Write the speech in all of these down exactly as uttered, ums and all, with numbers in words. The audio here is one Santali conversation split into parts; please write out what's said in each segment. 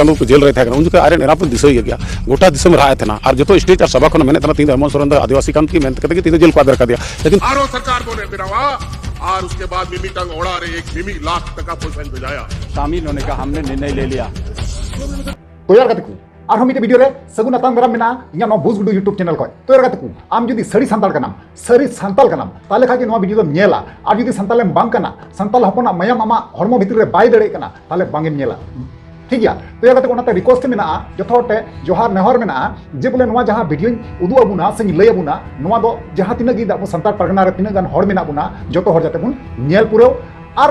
ᱪᱟᱸᱫᱚ ᱠᱚ ᱡᱮᱞ ᱨᱮ ᱛᱟᱦᱮᱸ ᱠᱟᱱᱟ, ᱩᱱ ᱡᱚᱠᱷᱚᱱ ᱟᱡ ᱨᱮᱱ ᱮᱨᱟᱯ ᱫᱤᱥᱟᱹᱭ ᱜᱮᱭᱟ, ᱜᱚᱴᱟ ᱫᱤᱥᱚᱢ ᱨᱟᱜ ᱮᱫ ᱛᱟᱦᱮᱱᱟ᱾ ᱟᱨ ᱡᱚᱛᱚ ᱥᱴᱮᱡᱽ ᱟᱨ ᱥᱚᱵᱷᱟ ᱠᱷᱚᱱ ᱢᱮᱱᱮᱫ ᱛᱟᱦᱮᱱᱟ, "ᱛᱮᱦᱮᱧ ᱫᱚ ᱦᱮᱢᱚᱱᱛ ᱥᱚᱨᱮᱱ ᱫᱚ ᱟᱹᱫᱤᱵᱟᱹᱥᱤ ᱠᱟᱱ ᱛᱮᱜᱮ ᱢᱮᱱ ᱠᱟᱛᱮ ᱜᱮ ᱛᱮᱦᱮᱧ ᱫᱚ ᱡᱮᱞ ᱠᱚ ᱟᱫᱮᱨ ᱠᱟᱫᱮᱭᱟ", ᱞᱮᱠᱤᱱ ᱟᱨᱦᱚᱸ ᱥᱚᱨᱠᱟᱨ ᱵᱚᱱ ᱵᱮᱱᱟᱣᱟ᱾ ᱟᱨ ᱩᱥᱠᱮ ᱵᱟᱫ ᱢᱤᱢᱤᱫᱴᱟᱝ ᱚᱲᱟᱜ ᱨᱮ ᱮᱠ ᱢᱤᱢᱤᱫ ᱞᱟᱠᱷ ᱴᱟᱠᱟ ᱯᱚᱭᱥᱟᱧ ᱵᱷᱮᱡᱟᱭᱟ᱾ ᱥᱟᱢᱤᱞ ᱦᱳᱱᱮ ᱠᱟ ᱦᱟᱢᱱᱮ ᱱᱤᱨᱱᱚᱭ ᱞᱮ ᱞᱤᱭᱟ᱾ ᱛᱚ ᱭᱟᱨ ᱜᱟᱛᱮ ᱠᱚ, ᱟᱨᱦᱚᱸ ᱢᱤᱫᱴᱮᱱ ᱵᱷᱤᱰᱤᱭᱳ ᱨᱮ ᱥᱟᱹᱜᱩᱱ ᱟᱛᱟᱝ ᱫᱟᱨᱟᱢ ᱢᱮᱱᱟᱜᱼᱟ ᱤᱧᱟᱹᱜ ᱱᱚᱣᱟ ᱵᱩᱡᱽ ᱜᱩᱰᱩ YouTube ᱪᱮᱱᱮᱞ ᱠᱷᱚᱱ᱾ ᱛᱚ ᱭᱟᱨ ᱜᱟᱛᱮ ᱠᱚ, ᱟᱢ ᱡᱩᱫᱤ ᱥᱟᱹᱨᱤ ᱥᱟᱱᱛᱟᱲ ᱠᱟᱱᱟᱢ, ᱥᱟᱹᱨᱤ ᱥᱟᱱᱛᱟᱞ ᱠᱟᱱᱟᱢ, ᱛᱟᱦᱚᱞᱮ ᱠᱷᱟᱱ ᱜᱮ ᱱᱚᱣᱟ ᱵᱷᱤᱰᱤᱭᱳ ᱫᱚᱢ ᱧᱮᱞᱟ᱾ ᱟᱨ ᱡᱩᱫᱤ ᱥᱟᱱᱛᱟᱞᱮᱢ ᱵᱟᱝ ᱠᱟᱱᱟ, ᱥᱟᱱᱛᱟᱞ ᱦᱚᱯᱚᱱᱟᱜ ᱢᱟᱭᱟᱢ ᱟᱢᱟᱜ ᱦᱚᱲᱢᱚ ᱵᱷᱤᱛᱨᱤ ᱨᱮ ᱵᱟᱭ ᱫᱟᱲᱮᱭᱟᱜ ᱠᱟᱱᱟ, ᱛᱟᱦᱚᱞᱮ ᱵᱟᱝ ᱮᱢ ᱧᱮᱞᱟ᱾ ᱴᱷᱤᱠ ᱜᱮᱭᱟ? ᱛᱚ ᱭᱟᱨ ᱜᱟᱛᱮ ᱠᱚ, ᱚᱱᱟᱛᱮ ᱨᱤᱠᱩᱭᱮᱥᱴ ᱢᱮᱱᱟᱜᱼᱟ, ᱡᱚᱛᱚ ᱦᱚᱲ ᱴᱷᱮᱱ ᱡᱚᱦᱟᱨ ᱱᱮᱦᱚᱨ ᱢᱮᱱᱟᱜᱼᱟ, ᱡᱮ ᱵᱚᱞᱮ ᱱᱚᱣᱟ ᱡᱟᱦᱟᱸ ᱵᱷᱤᱰᱤᱭᱳᱧ ᱩᱫᱩᱜ ᱟᱵᱚᱱᱟ ᱥᱮᱧ ᱞᱟᱹᱭ ᱟᱵᱚᱱᱟ, ᱱᱚᱣᱟ ᱫᱚ ᱡᱟᱦᱟᱸ ᱛᱤᱱᱟᱹᱜ ᱜᱮ ᱟᱵᱚ ᱥᱟᱱᱛᱟᱲ ᱯᱟᱨᱜᱟᱱᱟ ᱨᱮ ᱛᱤᱱᱟᱹᱜ ᱜᱟᱱ ᱦᱚᱲ ᱢᱮᱱᱟᱜ ᱵᱚᱱᱟ, ᱡᱚᱛᱚ ᱦᱚᱲ ᱡᱟᱛᱮ ᱵᱚᱱ ᱧᱮᱞ ᱯᱩᱨᱟᱹᱣ ᱟᱨ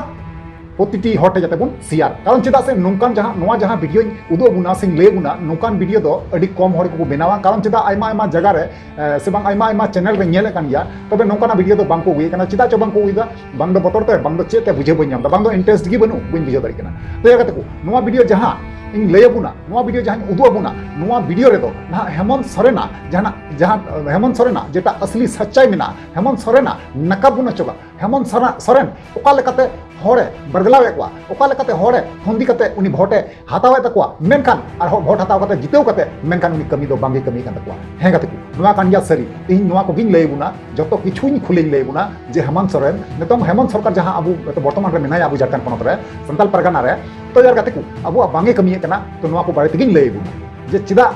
ᱯᱨᱚᱛᱤᱴᱤ ᱦᱚᱲ ᱴᱷᱮᱱ ᱡᱟᱛᱮ ᱵᱚᱱ ᱥᱮᱭᱟᱨ᱾ ᱠᱟᱨᱚᱱ ᱪᱮᱫᱟᱜ ᱥᱮ ᱱᱚᱝᱠᱟᱱ ᱡᱟᱦᱟᱸ, ᱱᱚᱣᱟ ᱡᱟᱦᱟᱸ ᱵᱷᱤᱰᱤᱭᱳᱧ ᱩᱫᱩᱜ ᱟᱵᱚᱱᱟ ᱥᱮᱧ ᱞᱟᱹᱭ ᱟᱵᱚᱱᱟ, ᱱᱚᱝᱠᱟᱱ ᱵᱷᱤᱰᱤᱭᱳ ᱫᱚ ᱟᱹᱰᱤ ᱠᱚᱢ ᱦᱚᱲ ᱜᱮᱠᱚ ᱵᱮᱱᱟᱣᱟ᱾ ᱠᱟᱨᱚᱱ ᱪᱮᱫᱟᱜ, ᱟᱭᱢᱟ ᱟᱭᱢᱟ ᱡᱟᱭᱜᱟ ᱨᱮ, ᱮ, ᱥᱮ ᱵᱟᱝ ᱟᱭᱢᱟ ᱟᱭᱢᱟ ᱪᱮᱱᱮᱞ ᱨᱮ ᱧᱮᱞᱮᱫ ᱠᱟᱱ ᱜᱮᱭᱟ, ᱛᱚᱵᱮ ᱱᱚᱝᱠᱟᱱᱟᱜ ᱵᱷᱤᱰᱤᱭᱳ ᱫᱚ ᱵᱟᱝ ᱠᱚ ᱟᱹᱜᱩᱭᱮᱫ ᱠᱟᱱᱟ᱾ ᱪᱮᱫᱟᱜ ᱪᱚ ᱵᱟᱝ ᱠᱚ ᱟᱹᱜᱩᱭᱮᱫᱟ, ᱵᱟᱝ ᱫᱚ ᱵᱚᱛᱚᱨ ᱛᱮ, ᱵᱟᱝ ᱫᱚ ᱪᱮᱫ ᱛᱮ, ᱵᱩᱡᱷᱟᱹᱣ ᱵᱟᱹᱧ ᱧᱟᱢ ᱮᱫᱟ, ᱵᱟᱝ ᱫᱚ ᱤᱱᱴᱟᱨᱮᱥᱴ ᱜᱮ ᱵᱟᱹᱱᱩᱜ, ᱵᱟᱹᱧ ᱵᱩᱡᱷᱟᱹᱣ ᱫᱟᱲᱮᱭᱟᱜ ᱠᱟᱱᱟ᱾ ᱛᱚ ᱭᱟᱨ ᱜᱟᱛᱮ ᱠᱚ, ᱱᱚᱣᱟ ᱵᱷᱤᱰᱤᱭᱳ ᱡᱟᱦᱟᱸ ᱤᱧ ᱞᱟᱹᱭ ᱟᱵᱚᱱᱟ, ᱱᱚᱣᱟ ᱵᱷᱤᱰᱤᱭᱳ ᱡᱟᱦᱟᱸᱧ ᱩᱫᱩᱜ ᱟᱵᱚᱱᱟ, ᱱᱚᱣᱟ ᱵᱷᱤᱰᱤᱭᱳ ᱨᱮᱫᱚ ᱱᱟᱦᱟᱜ ᱦᱮᱢᱚᱱᱛ ᱥᱚᱨᱮᱱᱟᱜ ᱡᱟᱦᱟᱱᱟᱜ, ᱡᱟᱦᱟᱸ ᱦᱮᱢᱚᱱᱛ ᱥᱚᱨᱮᱱᱟᱜ ᱡᱮᱴᱟ ᱟᱥᱞᱤ ᱥᱟᱪᱪᱟᱭ ᱢᱮᱱᱟᱜᱼᱟ, ᱦᱮᱢᱚᱱᱛ ᱥᱚᱨᱮᱱᱟᱜ ᱱᱟᱠᱟᱵ ᱵᱚᱱ ᱚᱪᱚᱜᱟ᱾ ᱦᱮᱢᱚᱱᱛ ᱥᱚᱨᱮᱱ, ᱥᱚᱨᱮᱱ ᱚᱠᱟ ᱞᱮᱠᱟᱛᱮ ᱦᱚᱲᱮ ᱵᱟᱨᱜᱞᱟᱣᱮᱫ ᱠᱚᱣᱟ, ᱚᱠᱟ ᱞᱮᱠᱟᱛᱮ ᱦᱚᱲᱮ ᱯᱷᱚᱱᱫᱤ ᱠᱟᱛᱮ ᱩᱱᱤ ᱵᱷᱳᱴᱮ ᱦᱟᱛᱟᱣᱮᱫ ᱛᱟᱠᱚᱣᱟ, ᱢᱮᱱᱠᱷᱟᱱ ᱟᱨᱦᱚᱸ ᱵᱷᱳᱴ ᱦᱟᱛᱟᱣ ᱠᱟᱛᱮ ᱡᱤᱛᱟᱹᱣ ᱠᱟᱛᱮ, ᱢᱮᱱᱠᱷᱟᱱ ᱩᱱᱤ ᱠᱟᱹᱢᱤ ᱫᱚ ᱵᱟᱝᱜᱮ ᱠᱟᱹᱢᱤ ᱠᱟᱱ ᱛᱟᱠᱚᱣᱟ᱾ ᱦᱮᱸ ᱜᱟᱛᱮ ᱠᱚ, ᱱᱚᱣᱟ ᱠᱟᱱ ᱜᱮᱭᱟ ᱥᱟᱹᱨᱤ᱾ ᱤᱧ ᱱᱚᱣᱟ ᱠᱚᱜᱮᱧ ᱞᱟᱹᱭ ᱟᱵᱚᱱᱟ, ᱡᱚᱛᱚ ᱠᱤᱪᱷᱩᱧ ᱠᱷᱩᱞᱟᱹᱧ ᱞᱟᱹᱭ ᱟᱵᱚᱱᱟ ᱡᱮ ᱦᱮᱢᱚᱱᱛ ᱥᱚᱨᱮᱱ, ᱱᱤᱛᱚᱝ ᱦᱮᱢᱚᱱᱛ ᱥᱚᱨᱠᱟᱨ ᱡᱟᱦᱟᱸ ᱟᱵᱚ ᱵᱚᱨᱛᱚᱢᱟᱱ ᱨᱮ ᱢᱮᱱᱟᱭᱟ ᱟᱵᱚ ᱡᱷᱟᱲᱠᱷᱚᱸᱰ ᱯᱚᱱᱚᱛ ᱨᱮ, ᱥᱟᱱᱛᱟᱲ ᱯᱟᱨᱜᱟᱱᱟ ᱨᱮ, ᱛᱚ ᱭᱟᱨ ᱜᱟᱛᱮ ᱠᱚ, ᱟᱵᱚᱣᱟᱜ ᱵᱟᱝᱜᱮ ᱠᱟᱹᱢᱤᱭᱮᱫ ᱠᱟᱱᱟ᱾ ᱛᱚ ᱱᱚᱣᱟ ᱠᱚ ᱵᱟᱨᱮ ᱛᱮᱜᱮᱧ ᱞᱟᱹᱭ ᱟᱵᱚᱱᱟ ᱡᱮ ᱪᱮᱫᱟᱜ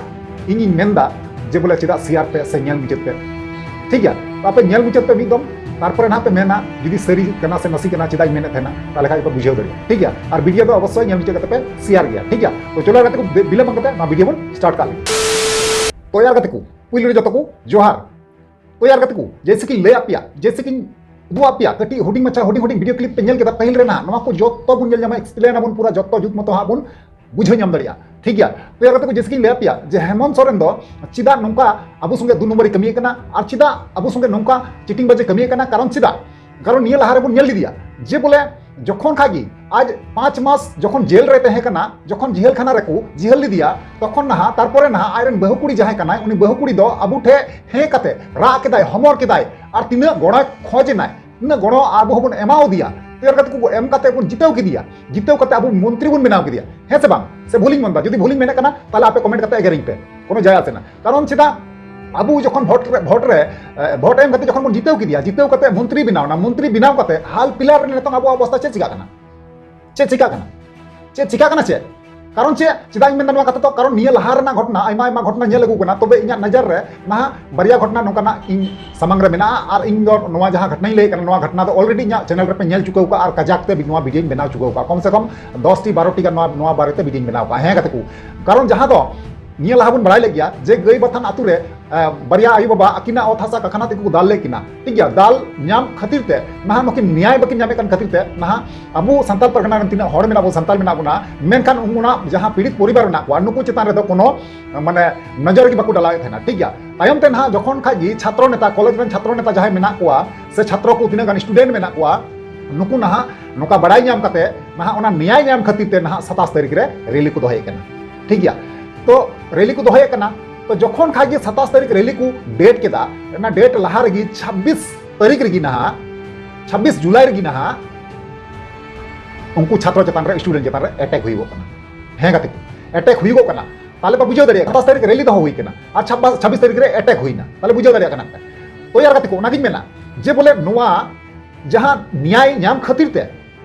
ᱤᱧᱤᱧ ᱢᱮᱱᱫᱟ ᱡᱮ ᱵᱚᱞᱮ ᱪᱮᱫᱟᱜ ᱥᱮᱭᱟᱨ ᱯᱮ ᱥᱮ ᱧᱮᱞ ᱢᱩᱪᱟᱹᱫ ᱯᱮ᱾ ᱴᱷᱤᱠ ᱜᱮᱭᱟ, ᱛᱚ ᱟᱯᱮ ᱧᱮᱞ ᱢᱩᱪᱟᱹᱫ ᱯᱮ ᱢᱤᱫ ᱫᱚᱢ, ᱛᱟᱨᱯᱚᱨᱮ ᱱᱟᱦᱟᱜ ᱯᱮ ᱢᱮᱱᱟ ᱡᱩᱫᱤ ᱥᱟᱹᱨᱤ ᱠᱟᱱᱟ ᱥᱮ ᱱᱟᱥᱮ ᱠᱟᱱᱟ, ᱪᱮᱫᱟᱜ ᱤᱧ ᱢᱮᱱᱮᱫ ᱛᱟᱦᱮᱱᱟ, ᱛᱟᱦᱚᱞᱮ ᱠᱷᱟᱡ ᱯᱮ ᱵᱩᱡᱷᱟᱹᱣ ᱫᱟᱲᱮᱭᱟᱜᱼᱟ᱾ ᱴᱷᱤᱠ ᱜᱮᱭᱟ, ᱟᱨ ᱵᱷᱤᱰᱤᱭᱳ ᱫᱚ ᱚᱵᱚᱥᱥᱳᱭ ᱧᱮᱞ ᱢᱩᱪᱟᱹᱫ ᱠᱟᱛᱮ ᱯᱮ ᱥᱮᱭᱟᱨ ᱜᱮᱭᱟ᱾ ᱴᱷᱤᱠ ᱜᱮᱭᱟ, ᱛᱚ ᱪᱚᱞᱚ ᱜᱟᱛᱮ ᱠᱚ, ᱵᱤ-, ᱵᱤᱞᱚᱢ ᱠᱟᱛᱮ ᱱᱚᱣᱟ ᱵᱷᱤᱰᱤᱭᱳ ᱵᱚᱱ ᱥᱴᱟᱨᱴ ᱠᱟᱜ ᱞᱮᱜᱮ᱾ ᱛᱚ ᱭᱟᱨ ᱜᱟᱛᱮ ᱠᱚ, ᱯᱩᱭᱞᱩ ᱨᱮ ᱡᱚᱛᱚ ᱠᱚ ᱡᱚᱦᱟᱨ᱾ ᱛᱚ ᱭᱟᱨ ᱜᱟᱛᱮ ᱠᱚ, ᱡᱮᱭᱥᱮ ᱠᱤᱧ ᱞᱟᱹᱭ ᱟᱫ ᱯᱮᱭᱟ, ᱡᱮᱭᱥᱮ ᱠᱤᱧ ᱩᱫᱩᱜ ᱟᱫ ᱯᱮᱭᱟ, ᱠᱟᱹᱴᱤᱡ ᱦᱩᱰᱤᱧ ᱢᱟᱪᱷᱟ, ᱦᱩᱰᱤᱧ ᱦᱩᱰᱤᱧ ᱵᱷᱤᱰᱤᱭᱳ ᱠᱞᱤᱯ ᱯᱮ ᱧᱮᱞ ᱠᱮᱫᱟ ᱯᱟᱹᱦᱤᱞ ᱨᱮᱱᱟᱜ, ᱱᱚᱣᱟ ᱠᱚ ᱡᱚᱛᱚ ᱵᱚᱱ ᱧᱮᱞ ᱧᱟᱢᱟ, ᱮᱠᱥᱯᱞᱮᱱ ᱟᱵᱚᱱ ᱯᱩᱨᱟ, ᱡᱚᱛᱚ ᱡᱩᱛ ᱢᱚᱛᱚ ᱦᱟᱸᱜ ᱵᱚᱱ ᱵᱩᱡᱷᱟᱹᱣ ᱧᱟᱢ ᱫᱟᱲᱮᱭᱟᱜᱼᱟ᱾ ᱴᱷᱤᱠ ᱜᱮᱭᱟ, ᱛᱚ ᱭᱟᱨ ᱜᱟᱛᱮ ᱠᱚ, ᱡᱮᱭᱥᱮ ᱠᱤᱧ ᱞᱟᱹᱭ ᱟᱫ ᱯᱮᱭᱟ ᱡᱮ ᱦᱮᱢᱚᱱᱛ ᱥᱚᱨᱮᱱ ᱫᱚ ᱪᱮᱫᱟᱜ ᱱᱚᱝᱠᱟ ᱟᱵᱚ ᱥᱚᱸᱜᱮ ᱫᱩ ᱱᱚᱢᱵᱚᱨᱤ ᱠᱟᱹᱢᱤᱭᱮᱫ ᱠᱟᱱᱟ ᱟᱨ ᱪᱮᱫᱟᱜ ᱟᱵᱚ ᱥᱚᱸᱜᱮ ᱱᱚᱝᱠᱟ ᱪᱤᱴᱤᱝ ᱵᱟᱡᱮ ᱠᱟᱹᱢᱤᱭᱮᱫ ᱠᱟᱱᱟ, ᱠᱟᱨᱚᱱ ᱪᱮᱫᱟᱜ? ᱠᱟᱨᱚᱱ ᱱᱤᱭᱟᱹ ᱞᱟᱦᱟ ᱨᱮᱵᱚᱱ ᱧᱮᱞ ᱞᱮᱫᱮᱭᱟ ᱡᱮ ᱵᱚᱞᱮ ᱡᱚᱠᱷᱚᱱ ᱠᱷᱟᱡ ᱜᱮ ᱟᱡ ᱯᱟᱸᱪ ᱢᱟᱥ ᱡᱚᱠᱷᱚᱱ ᱡᱮᱞ ᱨᱮ ᱛᱟᱦᱮᱸ ᱠᱟᱱᱟ, ᱡᱚᱠᱷᱚᱱ ᱡᱮᱦᱮᱞ ᱠᱷᱟᱱᱟ ᱨᱮᱠᱚ ᱡᱮᱦᱮᱞ ᱞᱮᱫᱮᱭᱟ, ᱛᱚᱠᱷᱚᱱ ᱱᱟᱦᱟᱜ ᱛᱟᱨᱯᱚᱨᱮ ᱱᱟᱦᱟᱜ ᱟᱡᱨᱮᱱ ᱵᱟᱹᱦᱩ ᱠᱩᱲᱤ ᱡᱟᱦᱟᱸᱭ ᱠᱟᱱᱟᱭ, ᱩᱱᱤ ᱵᱟᱹᱦᱩ ᱠᱩᱲᱤ ᱫᱚ ᱟᱵᱚ ᱴᱷᱮᱡ ᱦᱮᱸ ᱠᱟᱛᱮ ᱨᱟᱜ ᱠᱮᱫᱟᱭ, ᱦᱚᱢᱚᱨ ᱠᱮᱫᱟᱭ, ᱟᱨ ᱛᱤᱱᱟᱹᱜ ᱜᱚᱲᱚᱭ ᱠᱷᱚᱡ ᱮᱱᱟᱭ, ᱛᱤᱱᱟᱹᱜ ᱜᱚᱲᱚ ᱟᱵᱚ ᱦᱚᱸᱵᱚᱱ ᱮᱢᱟᱣᱟᱫᱮᱭᱟ᱾ ᱦᱟᱡᱟᱨ ᱠᱟᱛᱮ ᱠᱚ ᱮᱢ ᱠᱟᱛᱮ ᱵᱚᱱ ᱡᱤᱛᱟᱹᱣ ᱠᱮᱫᱮᱭᱟ, ᱡᱤᱛᱟᱹᱣ ᱠᱟᱛᱮ ᱟᱵᱚ ᱢᱚᱱᱛᱨᱤ ᱵᱚᱱ ᱵᱮᱱᱟᱣ ᱠᱮᱫᱮᱭᱟ, ᱦᱮᱸ ᱥᱮ ᱵᱟᱝ? ᱥᱮ ᱵᱷᱩᱞᱤᱧ ᱢᱮᱱᱫᱟ? ᱡᱩᱫᱤ ᱵᱷᱩᱞᱤᱧ ᱢᱮᱱᱮᱫ ᱠᱟᱱᱟ, ᱛᱟᱦᱚᱞᱮ ᱟᱯᱮ ᱠᱚᱢᱮᱱᱴ ᱠᱟᱛᱮ ᱮᱜᱮᱨᱤᱧ ᱯᱮ, ᱠᱳᱱᱳ ᱡᱟᱭ ᱟᱥᱮ ᱱᱟ᱾ ᱠᱟᱨᱚᱱ ᱪᱮᱫᱟᱜ ᱟᱵᱚ ᱡᱚᱠᱷᱚᱱ ᱵᱷᱳᱴ ᱨᱮ, ᱵᱷᱳᱴ ᱨᱮ, ᱮ, ᱵᱷᱳᱴ ᱮᱢ ᱠᱟᱛᱮ ᱡᱚᱠᱷᱚᱱ ᱵᱚᱱ ᱡᱤᱛᱟᱹᱣ ᱠᱮᱫᱮᱭᱟ, ᱡᱤᱛᱟᱹᱣ ᱠᱟᱛᱮ ᱢᱚᱱᱛᱨᱤ ᱵᱮᱱᱟᱣ ᱮᱱᱟ, ᱢᱚᱱᱛᱨᱤ ᱵᱮᱱᱟᱣ ᱠᱟᱛᱮ ᱦᱟᱞ ᱯᱤᱞᱟᱨ ᱨᱮ ᱱᱤᱛᱚᱝ ᱟᱵᱚᱣᱟᱜ ᱚᱵᱚᱥᱛᱟ ᱪᱮᱫ ᱪᱤᱠᱟᱜ ᱠᱟᱱᱟ? ᱪᱮᱫ ᱪᱤᱠᱟᱜ ᱠᱟᱱᱟ? ᱪᱮᱫ ᱪᱤᱠᱟᱜ ᱠᱟᱱᱟ ᱪᱮᱫ? ᱠᱟᱨᱚᱱ ᱪᱮᱫ, ᱪᱮᱫᱟᱜ ᱤᱧ ᱢᱮᱱᱫᱟ ᱱᱚᱣᱟ ᱠᱟᱛᱷᱟ ᱫᱚ? ᱠᱟᱨᱚᱱ ᱱᱤᱭᱟᱹ ᱞᱟᱦᱟ ᱨᱮᱱᱟᱜ ᱜᱷᱚᱴᱚᱱᱟ, ᱟᱭᱢᱟ ᱟᱭᱢᱟ ᱜᱷᱚᱴᱚᱱᱟ ᱧᱮᱞ ᱟᱹᱜᱩ ᱠᱟᱱᱟ, ᱛᱚᱵᱮ ᱤᱧᱟᱹᱜ ᱱᱚᱡᱚᱨ ᱨᱮ ᱱᱟᱦᱟᱜ ᱵᱟᱨᱭᱟ ᱜᱷᱚᱴᱚᱱᱟ ᱱᱚᱝᱠᱟᱱᱟᱜ ᱤᱧ ᱥᱟᱢᱟᱝ ᱨᱮ ᱢᱮᱱᱟᱜᱼᱟ, ᱟᱨ ᱤᱧ ᱫᱚ ᱱᱚᱣᱟ ᱡᱟᱦᱟᱸ ᱜᱷᱚᱴᱚᱱᱟᱧ ᱞᱟᱹᱭ ᱠᱟᱱᱟ, ᱱᱚᱣᱟ ᱜᱷᱚᱴᱚᱱᱟ ᱫᱚ already ᱤᱧᱟᱹᱜ ᱪᱮᱱᱮᱞ ᱨᱮᱯᱮ ᱧᱮᱞ ᱪᱩᱠᱟᱹᱣ ᱠᱟᱜᱼᱟ, ᱟᱨ ᱠᱟᱡᱟᱠ ᱛᱮ ᱱᱚᱣᱟ ᱵᱷᱤᱰᱤᱭᱳᱧ ᱵᱮᱱᱟᱣ ᱪᱩᱠᱟᱹᱣ ᱠᱟᱜᱼᱟ, ᱠᱚᱢ ᱥᱮ ᱠᱚᱢ ᱫᱚᱥ ᱴᱤ ᱵᱟᱨᱚ ᱴᱤ ᱜᱟᱱ ᱱᱚᱣᱟ, ᱱᱚᱣᱟ ᱵᱟᱨᱮᱛᱮ ᱵᱷᱤᱰᱤᱭᱳᱧ ᱵᱮᱱᱟᱣ ᱠᱟᱜᱼᱟ᱾ ᱦᱮᱸ ᱜᱟᱛᱮ ᱠᱚ, ᱠᱟᱨᱚᱱ ᱡᱟᱦᱟᱸ ᱫᱚ ᱱᱤᱭᱟᱹ ᱞᱟᱦᱟ ᱵᱚᱱ ᱵᱟᱲᱟᱭ ᱞᱮᱫ ᱜᱮᱭᱟ ᱡᱮ ᱜᱟᱹᱭ ᱵᱟᱛᱷᱟᱱ ᱟᱛᱳ ᱨᱮ, ᱟ, ᱵᱟᱨᱭᱟ ᱟᱭᱳ ᱵᱟᱵᱟ ᱟᱹᱠᱤᱱᱟᱜ ᱚᱛ ᱦᱟᱥᱟ ᱠᱟᱠᱷᱟᱱᱟ ᱛᱮᱠᱚ ᱫᱟᱞ ᱞᱮᱫ ᱠᱤᱱᱟ, ᱴᱷᱤᱠ ᱜᱮᱭᱟ? ᱫᱟᱞ ᱧᱟᱢ ᱠᱷᱟᱹᱛᱤᱨ ᱛᱮ ᱱᱟᱦᱟᱜ ᱱᱩᱠᱤᱱ ᱱᱮᱭᱟᱭ ᱵᱟᱹᱠᱤᱱ ᱧᱟᱢᱮᱫ ᱠᱟᱱ ᱠᱷᱟᱹᱛᱤᱨ ᱛᱮ ᱱᱟᱦᱟᱜ ᱟᱵᱚ ᱥᱟᱱᱛᱟᱲ ᱯᱟᱨᱜᱟᱱᱟ ᱨᱮᱱ ᱛᱤᱱᱟᱹᱜ ᱦᱚᱲ ᱢᱮᱱᱟᱜ ᱵᱚᱱ, ᱥᱟᱱᱛᱟᱲ ᱢᱮᱱᱟᱜ ᱵᱚᱱᱟ, ᱢᱮᱱᱠᱷᱟᱱ ᱚᱱᱟ ᱡᱟᱦᱟᱸ ᱯᱤᱲᱤᱛ ᱯᱚᱨᱤᱵᱟᱨ ᱢᱮᱱᱟᱜ ᱠᱚᱣᱟ, ᱱᱩᱠᱩ ᱪᱮᱛᱟᱱ ᱨᱮᱫᱚ ᱠᱳᱱᱳ, ᱢᱟᱱᱮ, ᱱᱚᱡᱚᱨ ᱜᱮ ᱵᱟᱠᱚ ᱰᱟᱞᱟᱣᱮᱫ ᱛᱟᱦᱮᱱᱟ, ᱴᱷᱤᱠ ᱜᱮᱭᱟ? ᱛᱟᱭᱚᱢ ᱛᱮ ᱱᱟᱦᱟᱜ ᱡᱚᱠᱷᱚᱱ ᱠᱷᱟᱡ ᱜᱮ ᱪᱷᱟᱛᱨᱚ ᱱᱮᱛᱟ, ᱠᱚᱞᱮᱡᱽ ᱨᱮᱱ ᱪᱷᱟᱛᱨᱚ ᱱᱮᱛᱟ ᱡᱟᱦᱟᱸᱭ ᱢᱮᱱᱟᱜ ᱠᱚᱣᱟ, ᱥᱮ ᱪᱷᱟᱛᱨᱚ ᱠᱚ ᱛᱤᱱᱟᱹᱜ ᱜᱟᱱ student ᱢᱮᱱᱟᱜ ᱠᱚᱣᱟ, ᱱᱩᱠᱩ ᱱᱟᱦᱟᱜ ᱱᱚᱝᱠᱟ ᱵᱟᱲᱟᱭ ᱧᱟᱢ ᱠᱟᱛᱮ ᱱᱟᱦᱟᱜ ᱚᱱᱟ ᱱᱮᱭᱟᱭ ᱧᱟᱢ ᱠᱷᱟᱹᱛᱤᱨ ᱛᱮ ᱱᱟᱦᱟᱜ ᱥᱟᱛᱟᱥ ᱛᱟᱹᱨᱤᱠᱷ ᱨᱮ ᱨᱮᱞᱤ ᱠᱚ ᱫᱚᱦᱚᱭᱮᱫ ᱠᱟᱱᱟ, ᱴᱷᱤᱠ ᱜᱮᱭᱟ? ᱛᱚ ᱨᱮᱞᱤ ᱠᱚ ᱫᱚᱦᱚᱭᱮᱫ ᱠᱟᱱᱟ, ᱛᱚ ᱡᱚᱠᱷᱚᱱ ᱠᱷᱟᱡ ᱜᱮ ᱥᱟᱛᱟᱥ ᱛᱟᱹᱨᱤᱠᱷ ᱨᱮᱞᱤ ᱠᱚ ᱰᱮᱴ ᱠᱮᱫᱟ, ᱚᱱᱟ ᱰᱮᱴ ᱞᱟᱦᱟ ᱨᱮᱜᱮ ᱪᱷᱟᱵᱵᱤᱥ ᱛᱟᱹᱨᱤᱠᱷ ᱨᱮᱜᱮ ᱱᱟᱦᱟᱜ, ᱪᱷᱟᱵᱵᱤᱥ ᱡᱩᱞᱟᱭ ᱨᱮᱜᱮ ᱱᱟᱦᱟᱜ ᱩᱱᱠᱩ ᱪᱷᱟᱛᱨᱚ ᱪᱮᱛᱟᱱ ᱨᱮ, student ᱪᱮᱛᱟᱱ ᱨᱮ attack ᱦᱩᱭᱩᱜᱚᱜ ᱠᱟᱱᱟ᱾ ᱦᱮᱸ ᱜᱟᱛᱮ ᱠᱚ, attack ᱦᱩᱭᱩᱜᱚᱜ ᱠᱟᱱᱟ᱾ ᱛᱟᱦᱞᱮ ᱯᱮ ᱵᱩᱡᱷᱟᱹᱣ ᱫᱟᱲᱮᱭᱟᱜ ᱠᱟᱱᱟ, ᱥᱟᱛᱟᱥ ᱛᱟᱹᱨᱤᱠᱷ ᱨᱮᱞᱤ ᱫᱚᱦᱚ ᱦᱩᱭ ᱠᱟᱱᱟ ᱟᱨ ᱪᱷᱟᱵᱵᱤᱥ, ᱪᱷᱟᱵᱵᱤᱥ ᱛᱟᱹᱨᱤᱠᱷ ᱨᱮ attack ᱦᱩᱭᱱᱟ᱾ ᱛᱟᱦᱞᱮ ᱵᱩᱡᱷᱟᱹᱣ ᱫᱟᱲᱮᱭᱟᱜ ᱠᱟᱱᱟ ᱯᱮ᱾ ᱛᱚ ᱭᱟᱨ ᱜᱟᱛᱮ ᱠᱚ, ᱚᱱᱟᱜᱤᱧ ᱢᱮᱱᱟ ᱡᱮ ᱵᱚᱞᱮ ᱱᱚᱣᱟ ᱡᱟᱦᱟᱸ ᱱᱮᱭᱟᱭ ᱧᱟᱢ ᱠᱷᱟᱹᱛᱤᱨ ᱛᱮ,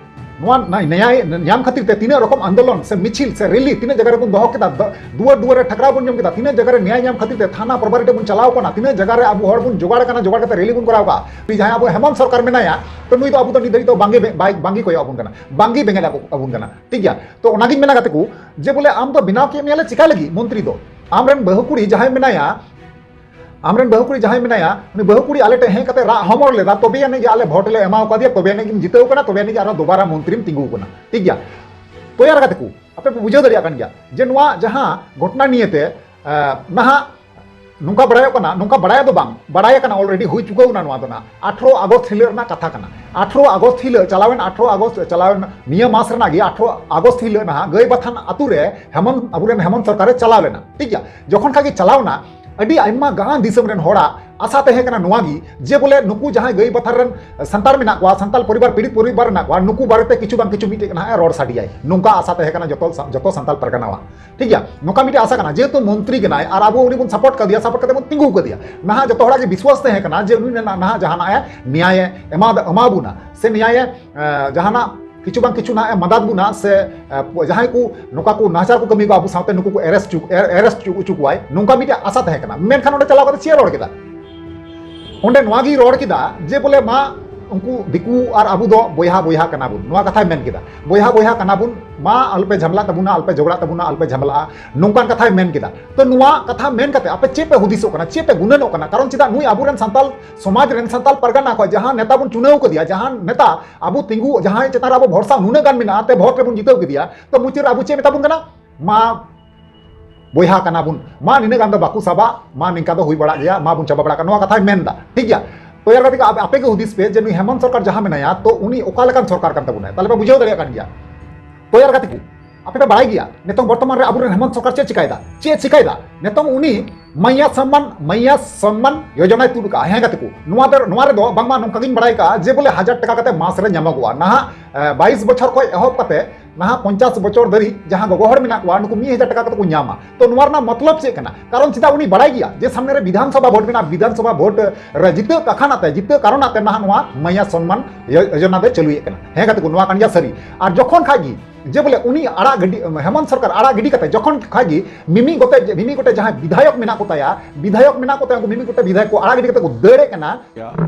ᱱᱚᱣᱟ ᱱᱟ-, ᱱᱮᱭᱟᱭ ᱧᱟᱢ ᱠᱷᱟᱹᱛᱤᱨ ᱛᱮ ᱛᱤᱱᱟᱹᱜ ᱨᱚᱠᱚᱢ ᱟᱱᱫᱳᱞᱚᱱ ᱥᱮ ᱢᱤᱪᱷᱤᱞ ᱥᱮ ᱨᱮᱞᱤ ᱛᱤᱱᱟᱹᱜ ᱡᱟᱭᱜᱟ ᱨᱮᱵᱚᱱ ᱫᱚᱦᱚ ᱠᱮᱫᱟ, ᱫᱚ-, ᱫᱩᱣᱟᱹᱨ ᱫᱩᱣᱟᱹᱨ ᱨᱮ ᱴᱷᱟᱠᱨᱟᱣ ᱵᱚᱱ ᱡᱚᱢ ᱠᱮᱫᱟ, ᱛᱤᱱᱟᱹᱜ ᱡᱟᱭᱜᱟ ᱨᱮ ᱱᱮᱭᱟᱭ ᱧᱟᱢ ᱠᱷᱟᱹᱛᱤᱨ ᱛᱮ ᱛᱷᱟᱱᱟ ᱯᱨᱚᱵᱷᱟᱨᱤ ᱴᱷᱮᱱ ᱵᱚᱱ ᱪᱟᱞᱟᱣ ᱠᱟᱱᱟ, ᱛᱤᱱᱟᱹᱜ ᱡᱟᱭᱜᱟ ᱨᱮ ᱟᱵᱚ ᱦᱚᱲ ᱵᱚᱱ ᱡᱚᱜᱟᱲ ᱠᱟᱱᱟ, ᱡᱚᱜᱟᱲ ᱠᱟᱛᱮ ᱨᱮᱞᱤ ᱵᱚᱱ ᱠᱚᱨᱟᱣ ᱠᱟᱜᱼᱟ᱾ ᱡᱟᱦᱟᱸᱭ ᱟᱵᱚ ᱦᱮᱢᱚᱱᱛ ᱥᱚᱨᱠᱟᱨ ᱢᱮᱱᱟᱭᱟ, ᱛᱚ ᱱᱩᱭ ᱫᱚ ᱟᱵᱚ ᱫᱚ ᱱᱤᱛ ᱫᱷᱟᱹᱵᱤᱡ ᱫᱚ ᱵᱟᱝᱜᱮ ᱵᱮ-, ᱵᱟᱭ, ᱵᱟᱝᱜᱮ ᱠᱚᱭᱚᱜ ᱟᱵᱚᱱ ᱠᱟᱱᱟ, ᱵᱟᱝᱜᱮ ᱵᱮᱸᱜᱮᱫ ᱟᱵᱚ-, ᱟᱵᱚᱱ ᱠᱟᱱᱟ, ᱴᱷᱤᱠ ᱜᱮᱭᱟ? ᱛᱚ ᱚᱱᱟᱜᱤᱧ ᱢᱮᱱᱟ ᱜᱟᱛᱮ ᱠᱚ, ᱡᱮ ᱵᱚᱞᱮ ᱟᱢ ᱫᱚ ᱵᱮᱱᱟᱣ ᱠᱮᱫ ᱢᱮᱭᱟ ᱞᱮ ᱪᱤᱠᱟ ᱞᱟᱹᱜᱤᱫ ᱢᱚᱱᱛᱨᱤ ᱫᱚ? ᱟᱢᱨᱮᱱ ᱵᱟᱹᱦᱩ ᱠᱩᱲᱤ ᱡᱟᱦᱟᱸᱭ ᱢᱮᱱᱟᱭᱟ, ᱟᱢᱨᱮᱱ ᱵᱟᱹᱦᱩ ᱠᱩᱲᱤ ᱡᱟᱦᱟᱸᱭ ᱢᱮᱱᱟᱭᱟ, ᱩᱱᱤ ᱵᱟᱹᱦᱩ ᱠᱩᱲᱤ ᱟᱞᱮ ᱴᱷᱮᱱ ᱦᱮᱡ ᱠᱟᱛᱮ ᱨᱟᱜ ᱦᱚᱢᱚᱨ ᱞᱮᱫᱟ, ᱛᱚᱵᱮ ᱟᱹᱱᱤᱡ ᱜᱮ ᱟᱞᱮ ᱵᱷᱳᱴ ᱞᱮ ᱮᱢᱟᱣ ᱠᱟᱫᱮᱭᱟ, ᱛᱚᱵᱮ ᱟᱹᱱᱤᱡ ᱜᱮᱢ ᱡᱤᱛᱟᱹᱣ ᱠᱟᱱᱟ, ᱛᱚᱵᱮ ᱟᱹᱱᱤᱡ ᱜᱮ ᱟᱨᱦᱚᱸ ᱫᱚᱵᱟᱨᱟ ᱢᱚᱱᱛᱨᱤᱢ ᱛᱤᱸᱜᱩ ᱠᱟᱱᱟ, ᱴᱷᱤᱠ ᱜᱮᱭᱟ? ᱛᱚ ᱭᱟᱨ ᱜᱟᱛᱮ ᱠᱚ, ᱟᱯᱮ ᱯᱮ ᱵᱩᱡᱷᱟᱹᱣ ᱫᱟᱲᱮᱭᱟᱜ ᱠᱟᱱ ᱜᱮᱭᱟ ᱡᱮ ᱱᱚᱣᱟ ᱡᱟᱦᱟᱸ ᱜᱷᱚᱴᱚᱱᱟ ᱱᱤᱭᱮᱛᱮ, ᱮ, ᱱᱟᱦᱟᱜ ᱱᱚᱝᱠᱟ ᱵᱟᱲᱟᱭᱚᱜ ᱠᱟᱱᱟ, ᱱᱚᱝᱠᱟ ᱵᱟᱲᱟᱭ ᱫᱚ ᱵᱟᱝ, ᱵᱟᱲᱟᱭ ᱠᱟᱱᱟ, already ᱦᱩᱭ ᱪᱩᱠᱟᱹᱣ ᱮᱱᱟ᱾ ᱱᱚᱣᱟ ᱫᱚ ᱱᱟᱦᱟᱜ ᱟᱴᱷᱨᱚ ᱟᱜᱚᱥᱴ ᱦᱤᱞᱳᱜ ᱨᱮᱱᱟᱜ ᱠᱟᱛᱷᱟ ᱠᱟᱱᱟ᱾ ᱟᱴᱷᱨᱚ ᱟᱜᱚᱥᱴ ᱦᱤᱞᱳᱜ, ᱪᱟᱞᱟᱣᱮᱱ ᱟᱴᱷᱨᱚ ᱟᱜᱚᱥᱴ, ᱪᱟᱞᱟᱣᱮᱱ ᱱᱤᱭᱟᱹ ᱢᱟᱥ ᱨᱮᱱᱟᱜ ᱜᱮ ᱟᱴᱷᱨᱚ ᱟᱜᱚᱥᱴ ᱦᱤᱞᱳᱜ ᱱᱟᱦᱟᱜ ᱜᱟᱹᱭᱵᱟᱛᱷᱟᱱ ᱟᱛᱳ ᱨᱮ ᱦᱮᱢᱚᱱᱛ, ᱟᱵᱚᱨᱮᱱ ᱦᱮᱢᱚᱱᱛ ᱥᱚᱨᱠᱟᱨᱮ ᱪᱟᱞᱟᱣ ᱞᱮᱱᱟ, ᱴᱷᱤᱠ ᱜᱮᱭᱟ? ᱡᱚᱠᱷᱚᱱ ᱠᱷᱟᱡ ᱜᱮ ᱪᱟᱞᱟᱣ ᱮᱱᱟ, ᱟᱹᱰᱤ ᱟᱭᱢᱟ ᱜᱟᱱ ᱫᱤᱥᱚᱢ ᱨᱮᱱ ᱦᱚᱲᱟᱜ ᱟᱥᱟ ᱛᱟᱦᱮᱸ ᱠᱟᱱᱟ ᱱᱚᱣᱟ ᱜᱮ, ᱡᱮ ᱵᱚᱞᱮ ᱱᱩᱠᱩ ᱡᱟᱦᱟᱸᱭ ᱜᱟᱹᱭ ᱵᱟᱛᱷᱟᱨ ᱨᱮᱱ ᱥᱟᱱᱛᱟᱲ ᱢᱮᱱᱟᱜ ᱠᱚᱣᱟ, ᱥᱟᱱᱛᱟᱲ ᱯᱚᱨᱤᱵᱟᱨ, ᱯᱤᱲᱤᱛ ᱯᱚᱨᱤᱵᱟᱨ ᱢᱮᱱᱟᱜ ᱠᱚᱣᱟ, ᱱᱩᱠᱩ ᱵᱟᱨᱮᱛᱮ ᱠᱤᱪᱷᱩ ᱵᱟᱝ ᱠᱤᱪᱷᱩ ᱢᱤᱫᱴᱮᱡ ᱱᱟᱦᱟᱜ ᱮ ᱨᱚᱲ ᱥᱟᱰᱮᱭᱟᱭ, ᱱᱚᱝᱠᱟ ᱟᱥᱟ ᱛᱟᱦᱮᱸ ᱠᱟᱱᱟ ᱡᱚᱛᱚ, ᱡᱚᱛᱚ ᱥᱟᱱᱛᱟᱲ ᱯᱟᱨᱜᱟᱱᱟᱣᱟᱜ᱾ ᱴᱷᱤᱠ ᱜᱮᱭᱟ, ᱱᱚᱝᱠᱟ ᱢᱤᱫᱴᱮᱡ ᱟᱥᱟ ᱠᱟᱱᱟ, ᱡᱮᱦᱮᱛᱩ ᱢᱚᱱᱛᱨᱤ ᱠᱟᱱᱟᱭ ᱟᱨ ᱟᱵᱚ ᱩᱱᱤ ᱵᱚᱱ ᱥᱟᱯᱳᱨᱴ ᱠᱟᱫᱮᱭᱟ, ᱥᱟᱯᱳᱨᱴ ᱠᱟᱛᱮ ᱵᱚᱱ ᱛᱤᱸᱜᱩ ᱠᱟᱫᱮᱭᱟ᱾ ᱱᱟᱦᱟᱜ ᱡᱚᱛᱚ ᱦᱚᱲᱟᱜ ᱜᱮ ᱵᱤᱥᱣᱟᱥ ᱛᱟᱦᱮᱸ ᱠᱟᱱᱟ ᱡᱮ ᱩᱱᱤ ᱱᱟᱦᱟᱜ ᱡᱟᱦᱟᱱᱟᱜ ᱮ ᱱᱮᱭᱟᱭᱮ ᱮᱢᱟ, ᱮᱢᱟ ᱵᱚᱱᱟ, ᱥᱮ ᱱᱮᱭᱟᱭᱮ, ᱮ, ᱡᱟᱦᱟᱱᱟᱜ ᱠᱤᱪᱷᱩ ᱵᱟᱝ ᱠᱤᱪᱷᱩ ᱱᱟᱦᱟᱜ ᱮ ᱢᱟᱫᱟᱫ ᱵᱚᱱᱟ, ᱥᱮ, ᱮ, ᱡᱟᱦᱟᱸᱭ ᱠᱚ ᱱᱚᱝᱠᱟ ᱠᱚ ᱱᱟᱦᱟᱪᱟᱨ ᱠᱚ ᱠᱟᱹᱢᱤ ᱠᱚ ᱟᱵᱚ ᱥᱟᱶᱛᱮ ᱱᱩᱠᱩ ᱠᱚ ᱮᱨᱮᱥᱴ ᱦᱚᱪᱚ, ᱮᱨᱮᱥᱴ ᱦᱚᱪᱚ ᱠᱚᱣᱟᱭ, ᱱᱚᱝᱠᱟ ᱢᱤᱫᱴᱮᱡ ᱟᱥᱟ ᱛᱟᱦᱮᱸ ᱠᱟᱱᱟ᱾ ᱢᱮᱱᱠᱷᱟᱱ ᱚᱸᱰᱮ ᱪᱟᱞᱟᱣ ᱠᱟᱛᱮ ᱪᱮᱫ ᱮ ᱨᱚᱲ ᱠᱮᱫᱟ? ᱚᱸᱰᱮ ᱱᱚᱣᱟ ᱜᱮᱭ ᱨᱚᱲ ᱠᱮᱫᱟ ᱡᱮ ᱵᱚᱞᱮ ᱢᱟ ᱩᱱᱠᱩ ᱫᱤᱠᱩ ᱟᱨ ᱟᱵᱚ ᱫᱚ ᱵᱚᱭᱦᱟ ᱵᱚᱭᱦᱟ ᱠᱟᱱᱟ ᱵᱚᱱ, ᱱᱚᱣᱟ ᱠᱟᱛᱷᱟᱭ ᱢᱮᱱ ᱠᱮᱫᱟ, ᱵᱚᱭᱦᱟ ᱵᱚᱭᱦᱟ ᱠᱟᱱᱟ ᱵᱚᱱ, ᱢᱟ ᱟᱞᱚᱯᱮ ᱡᱷᱟᱢᱮᱞᱟᱜ ᱛᱟᱵᱚᱱᱟ, ᱟᱞᱚᱯᱮ ᱡᱷᱚᱜᱽᱲᱟᱜ ᱛᱟᱵᱚᱱᱟ, ᱟᱞᱚᱯᱮ ᱡᱷᱟᱢᱮᱞᱟᱜᱼᱟ, ᱱᱚᱝᱠᱟᱱ ᱠᱟᱛᱷᱟᱭ ᱢᱮᱱ ᱠᱮᱫᱟ᱾ ᱛᱚ ᱱᱚᱣᱟ ᱠᱟᱛᱷᱟ ᱢᱮᱱ ᱠᱟᱛᱮ ᱟᱯᱮ ᱪᱮᱫ ᱯᱮ ᱦᱩᱫᱤᱥᱚᱜ ᱠᱟᱱᱟ, ᱪᱮᱫ ᱯᱮ ᱜᱩᱱᱟᱹᱱᱚᱜ ᱠᱟᱱᱟ? ᱠᱟᱨᱚᱱ ᱪᱮᱫᱟᱜ ᱱᱩᱭ ᱟᱵᱚᱨᱮᱱ ᱥᱟᱱᱛᱟᱞ ᱥᱚᱢᱟᱡᱽ ᱨᱮᱱ, ᱥᱟᱱᱛᱟᱞ ᱯᱟᱨᱜᱟᱱᱟ ᱠᱷᱚᱱ ᱡᱟᱦᱟᱸ ᱱᱮᱛᱟ ᱵᱚᱱ ᱪᱩᱱᱟᱹᱣ ᱠᱟᱫᱮᱭᱟ, ᱡᱟᱦᱟᱸ ᱱᱮᱛᱟ ᱟᱵᱚ ᱛᱤᱸᱜᱩ, ᱡᱟᱦᱟᱸᱭ ᱪᱮᱛᱟᱱ ᱨᱮ ᱟᱵᱚ ᱵᱷᱚᱨᱥᱟ ᱱᱩᱱᱟᱹᱜ ᱜᱟᱱ ᱢᱮᱱᱟᱜᱼᱟ, ᱛᱮ ᱵᱷᱳᱴ ᱨᱮᱵᱚᱱ ᱡᱤᱛᱟᱹᱣ ᱠᱮᱫᱮᱭᱟ, ᱛᱚ ᱢᱩᱪᱟᱹᱫ ᱨᱮ ᱟᱵᱚ ᱪᱮᱫ ᱢᱮᱛᱟ ᱵᱚᱱ ᱠᱟᱱᱟ? ᱢᱟ ᱵᱚᱭᱦᱟ ᱠᱟᱱᱟ ᱵᱚᱱ, ᱢᱟ ᱱᱤᱱᱟᱹᱜ ᱜᱟᱱ ᱫᱚ ᱵᱟᱠᱚ ᱥᱟᱵᱟ, ᱢᱟ ᱱᱤᱝᱠᱟ ᱫᱚ ᱦᱩᱭ ᱵᱟᱲᱟᱜ ᱜᱮᱭᱟ, ᱢᱟ ᱵᱚᱱ ᱪᱟᱵᱟ ᱵᱟᱲᱟᱜ ᱠᱟᱱᱟ, ᱱᱚᱣᱟ ᱠᱟᱛᱷᱟᱭ ᱢᱮᱱ ᱮᱫᱟ᱾ ᱴᱷᱤᱠ ᱜᱮᱭᱟ, ᱛᱚ ᱭᱟᱨ ᱜᱟᱛᱮ ᱠᱚ, ᱟᱯᱮ, ᱟᱯᱮ ᱜᱮ ᱦᱩᱫᱤᱥ ᱯᱮ ᱡᱮ ᱱᱩᱭ ᱦᱮᱢᱚᱱᱛ ᱥᱚᱨᱠᱟᱨ ᱡᱟᱦᱟᱸ ᱢᱮᱱᱟᱭᱟ, ᱛᱚ ᱩᱱᱤ ᱚᱠᱟ ᱞᱮᱠᱟᱱ ᱥᱚᱨᱠᱟᱨ ᱠᱟᱱ ᱛᱟᱵᱚᱱᱟᱭ? ᱛᱟᱦᱞᱮ ᱯᱮ ᱵᱩᱡᱷᱟᱹᱣ ᱫᱟᱲᱮᱭᱟᱜ ᱠᱟᱱ ᱜᱮᱭᱟ᱾ ᱛᱚ ᱭᱟᱨ ᱜᱟᱛᱮ ᱠᱚ, ᱟᱯᱮ ᱯᱮ ᱵᱟᱲᱟᱭ ᱜᱮᱭᱟ ᱱᱤᱛᱚᱝ ᱵᱚᱨᱛᱚᱢᱟᱱ ᱨᱮ ᱟᱵᱚᱨᱮᱱ ᱦᱮᱢᱚᱱᱛ ᱥᱚᱨᱠᱟᱨ ᱪᱮᱫ ᱪᱤᱠᱟᱭᱮᱫᱟ? ᱪᱮᱫ ᱪᱤᱠᱟᱭᱮᱫᱟ? ᱱᱤᱛᱚᱝ ᱩᱱᱤ ᱢᱟᱭᱟ ᱥᱚᱢᱢᱟᱱ, ᱢᱟᱭᱟ ᱥᱚᱢᱢᱟᱱ ᱭᱳᱡᱚᱱᱟᱭ ᱛᱩᱫ ᱟᱠᱟᱫᱼᱟ᱾ ᱦᱮᱸ ᱜᱟᱛᱮ ᱠᱚ, ᱱᱚᱣᱟ ᱫᱚ, ᱱᱚᱣᱟ ᱨᱮᱫᱚ ᱵᱟᱝᱢᱟ ᱱᱚᱝᱠᱟ ᱜᱤᱧ ᱵᱟᱲᱟᱭ ᱠᱟᱜᱼᱟ ᱡᱮ ᱵᱚᱞᱮ ᱦᱟᱡᱟᱨ ᱴᱟᱠᱟ ᱠᱟᱛᱮ ᱢᱟᱥ ᱨᱮ ᱧᱟᱢᱚᱜᱚᱜᱼᱟ᱾ ᱱᱟᱦᱟᱜ, ᱮ, ᱵᱟᱭᱤᱥ ᱵᱚᱪᱷᱚᱨ ᱠᱷᱚᱱ ᱮᱦᱚᱵ ᱠᱟᱛᱮ ᱱᱟᱦᱟᱜ ᱯᱚᱧᱪᱟᱥ ᱵᱚᱪᱷᱚᱨ ᱫᱷᱟᱹᱨᱤᱡ ᱡᱟᱦᱟᱸ ᱜᱚᱜᱚ ᱦᱚᱲ ᱢᱮᱱᱟᱜ ᱠᱚᱣᱟ, ᱱᱩᱠᱩ ᱢᱤᱫ ᱦᱟᱡᱟᱨ ᱴᱟᱠᱟ ᱠᱟᱛᱮ ᱠᱚ ᱧᱟᱢᱟ᱾ ᱛᱚ ᱱᱚᱣᱟ ᱨᱮᱱᱟᱜ ᱢᱚᱛᱞᱚᱵ ᱪᱮᱫ ᱠᱟᱱᱟ? ᱠᱟᱨᱚᱱ ᱪᱮᱫᱟᱜ ᱩᱱᱤ ᱵᱟᱲᱟᱭ ᱜᱮᱭᱟ ᱡᱮ ᱥᱟᱢᱱᱮ ᱨᱮ ᱵᱤᱫᱷᱟᱱ ᱥᱚᱵᱷᱟ ᱵᱷᱳᱴ ᱢᱮᱱᱟᱜᱼᱟ, ᱵᱤᱫᱷᱟᱱ ᱥᱚᱵᱷᱟ ᱵᱷᱳᱴ ᱨᱮ ᱡᱤᱛᱟᱹᱜ ᱠᱟᱠᱷᱟᱱ ᱟᱛᱮ, ᱡᱤᱛᱟᱹᱜ ᱠᱟᱨᱚᱱ ᱟᱛᱮ ᱱᱟᱦᱟᱜ ᱱᱚᱣᱟ ᱢᱟᱭᱟ ᱥᱚᱱᱢᱟᱱ ᱭᱳ-, ᱭᱳᱡᱚᱱᱟ ᱫᱚᱭ ᱪᱟᱹᱞᱩᱭᱮᱫ ᱠᱟᱱᱟ᱾ ᱦᱮᱸ ᱜᱟᱛᱮ ᱠᱚ, ᱱᱚᱣᱟ ᱠᱟᱱ ᱜᱮᱭᱟ ᱥᱟᱹᱨᱤ᱾ ᱟᱨ ᱡᱚᱠᱷᱚᱱ ᱠᱷᱟᱡ ᱜᱮ ᱡᱮ ᱵᱚᱞᱮ ᱩᱱᱤ ᱟᱲᱟᱜ ᱜᱤᱰᱤ, ᱦᱮᱢᱚᱱᱛ ᱥᱚᱨᱠᱟᱨ ᱟᱲᱟᱜ ᱜᱤᱰᱤ ᱠᱟᱛᱮ ᱡᱚᱠᱷᱚᱱ ᱠᱷᱟᱡ ᱜᱮ ᱢᱤᱢᱤᱫ ᱜᱚᱴᱮᱡ, ᱢᱤᱢᱤᱫ ᱜᱚᱴᱮᱡ ᱡᱟᱦᱟᱸᱭ ᱵᱤᱫᱷᱟᱭᱚᱠ ᱢᱮᱱᱟᱜ ᱠᱚ ᱛᱟᱭᱟ, ᱵᱤᱫᱷᱟᱭᱚᱠ ᱢᱮᱱᱟᱜ ᱠᱚ ᱛᱟᱭᱟ, ᱩᱱᱠᱩ ᱢᱤᱢᱤᱫ ᱜᱚᱴᱮᱡ ᱵᱤᱫᱷᱟᱭᱚᱠ ᱠᱚ ᱟᱲᱟᱜ ᱜᱤᱰᱤ ᱠᱟᱛᱮ ᱠᱚ ᱫᱟᱹᱲᱮᱫ ᱠᱟᱱᱟ᱾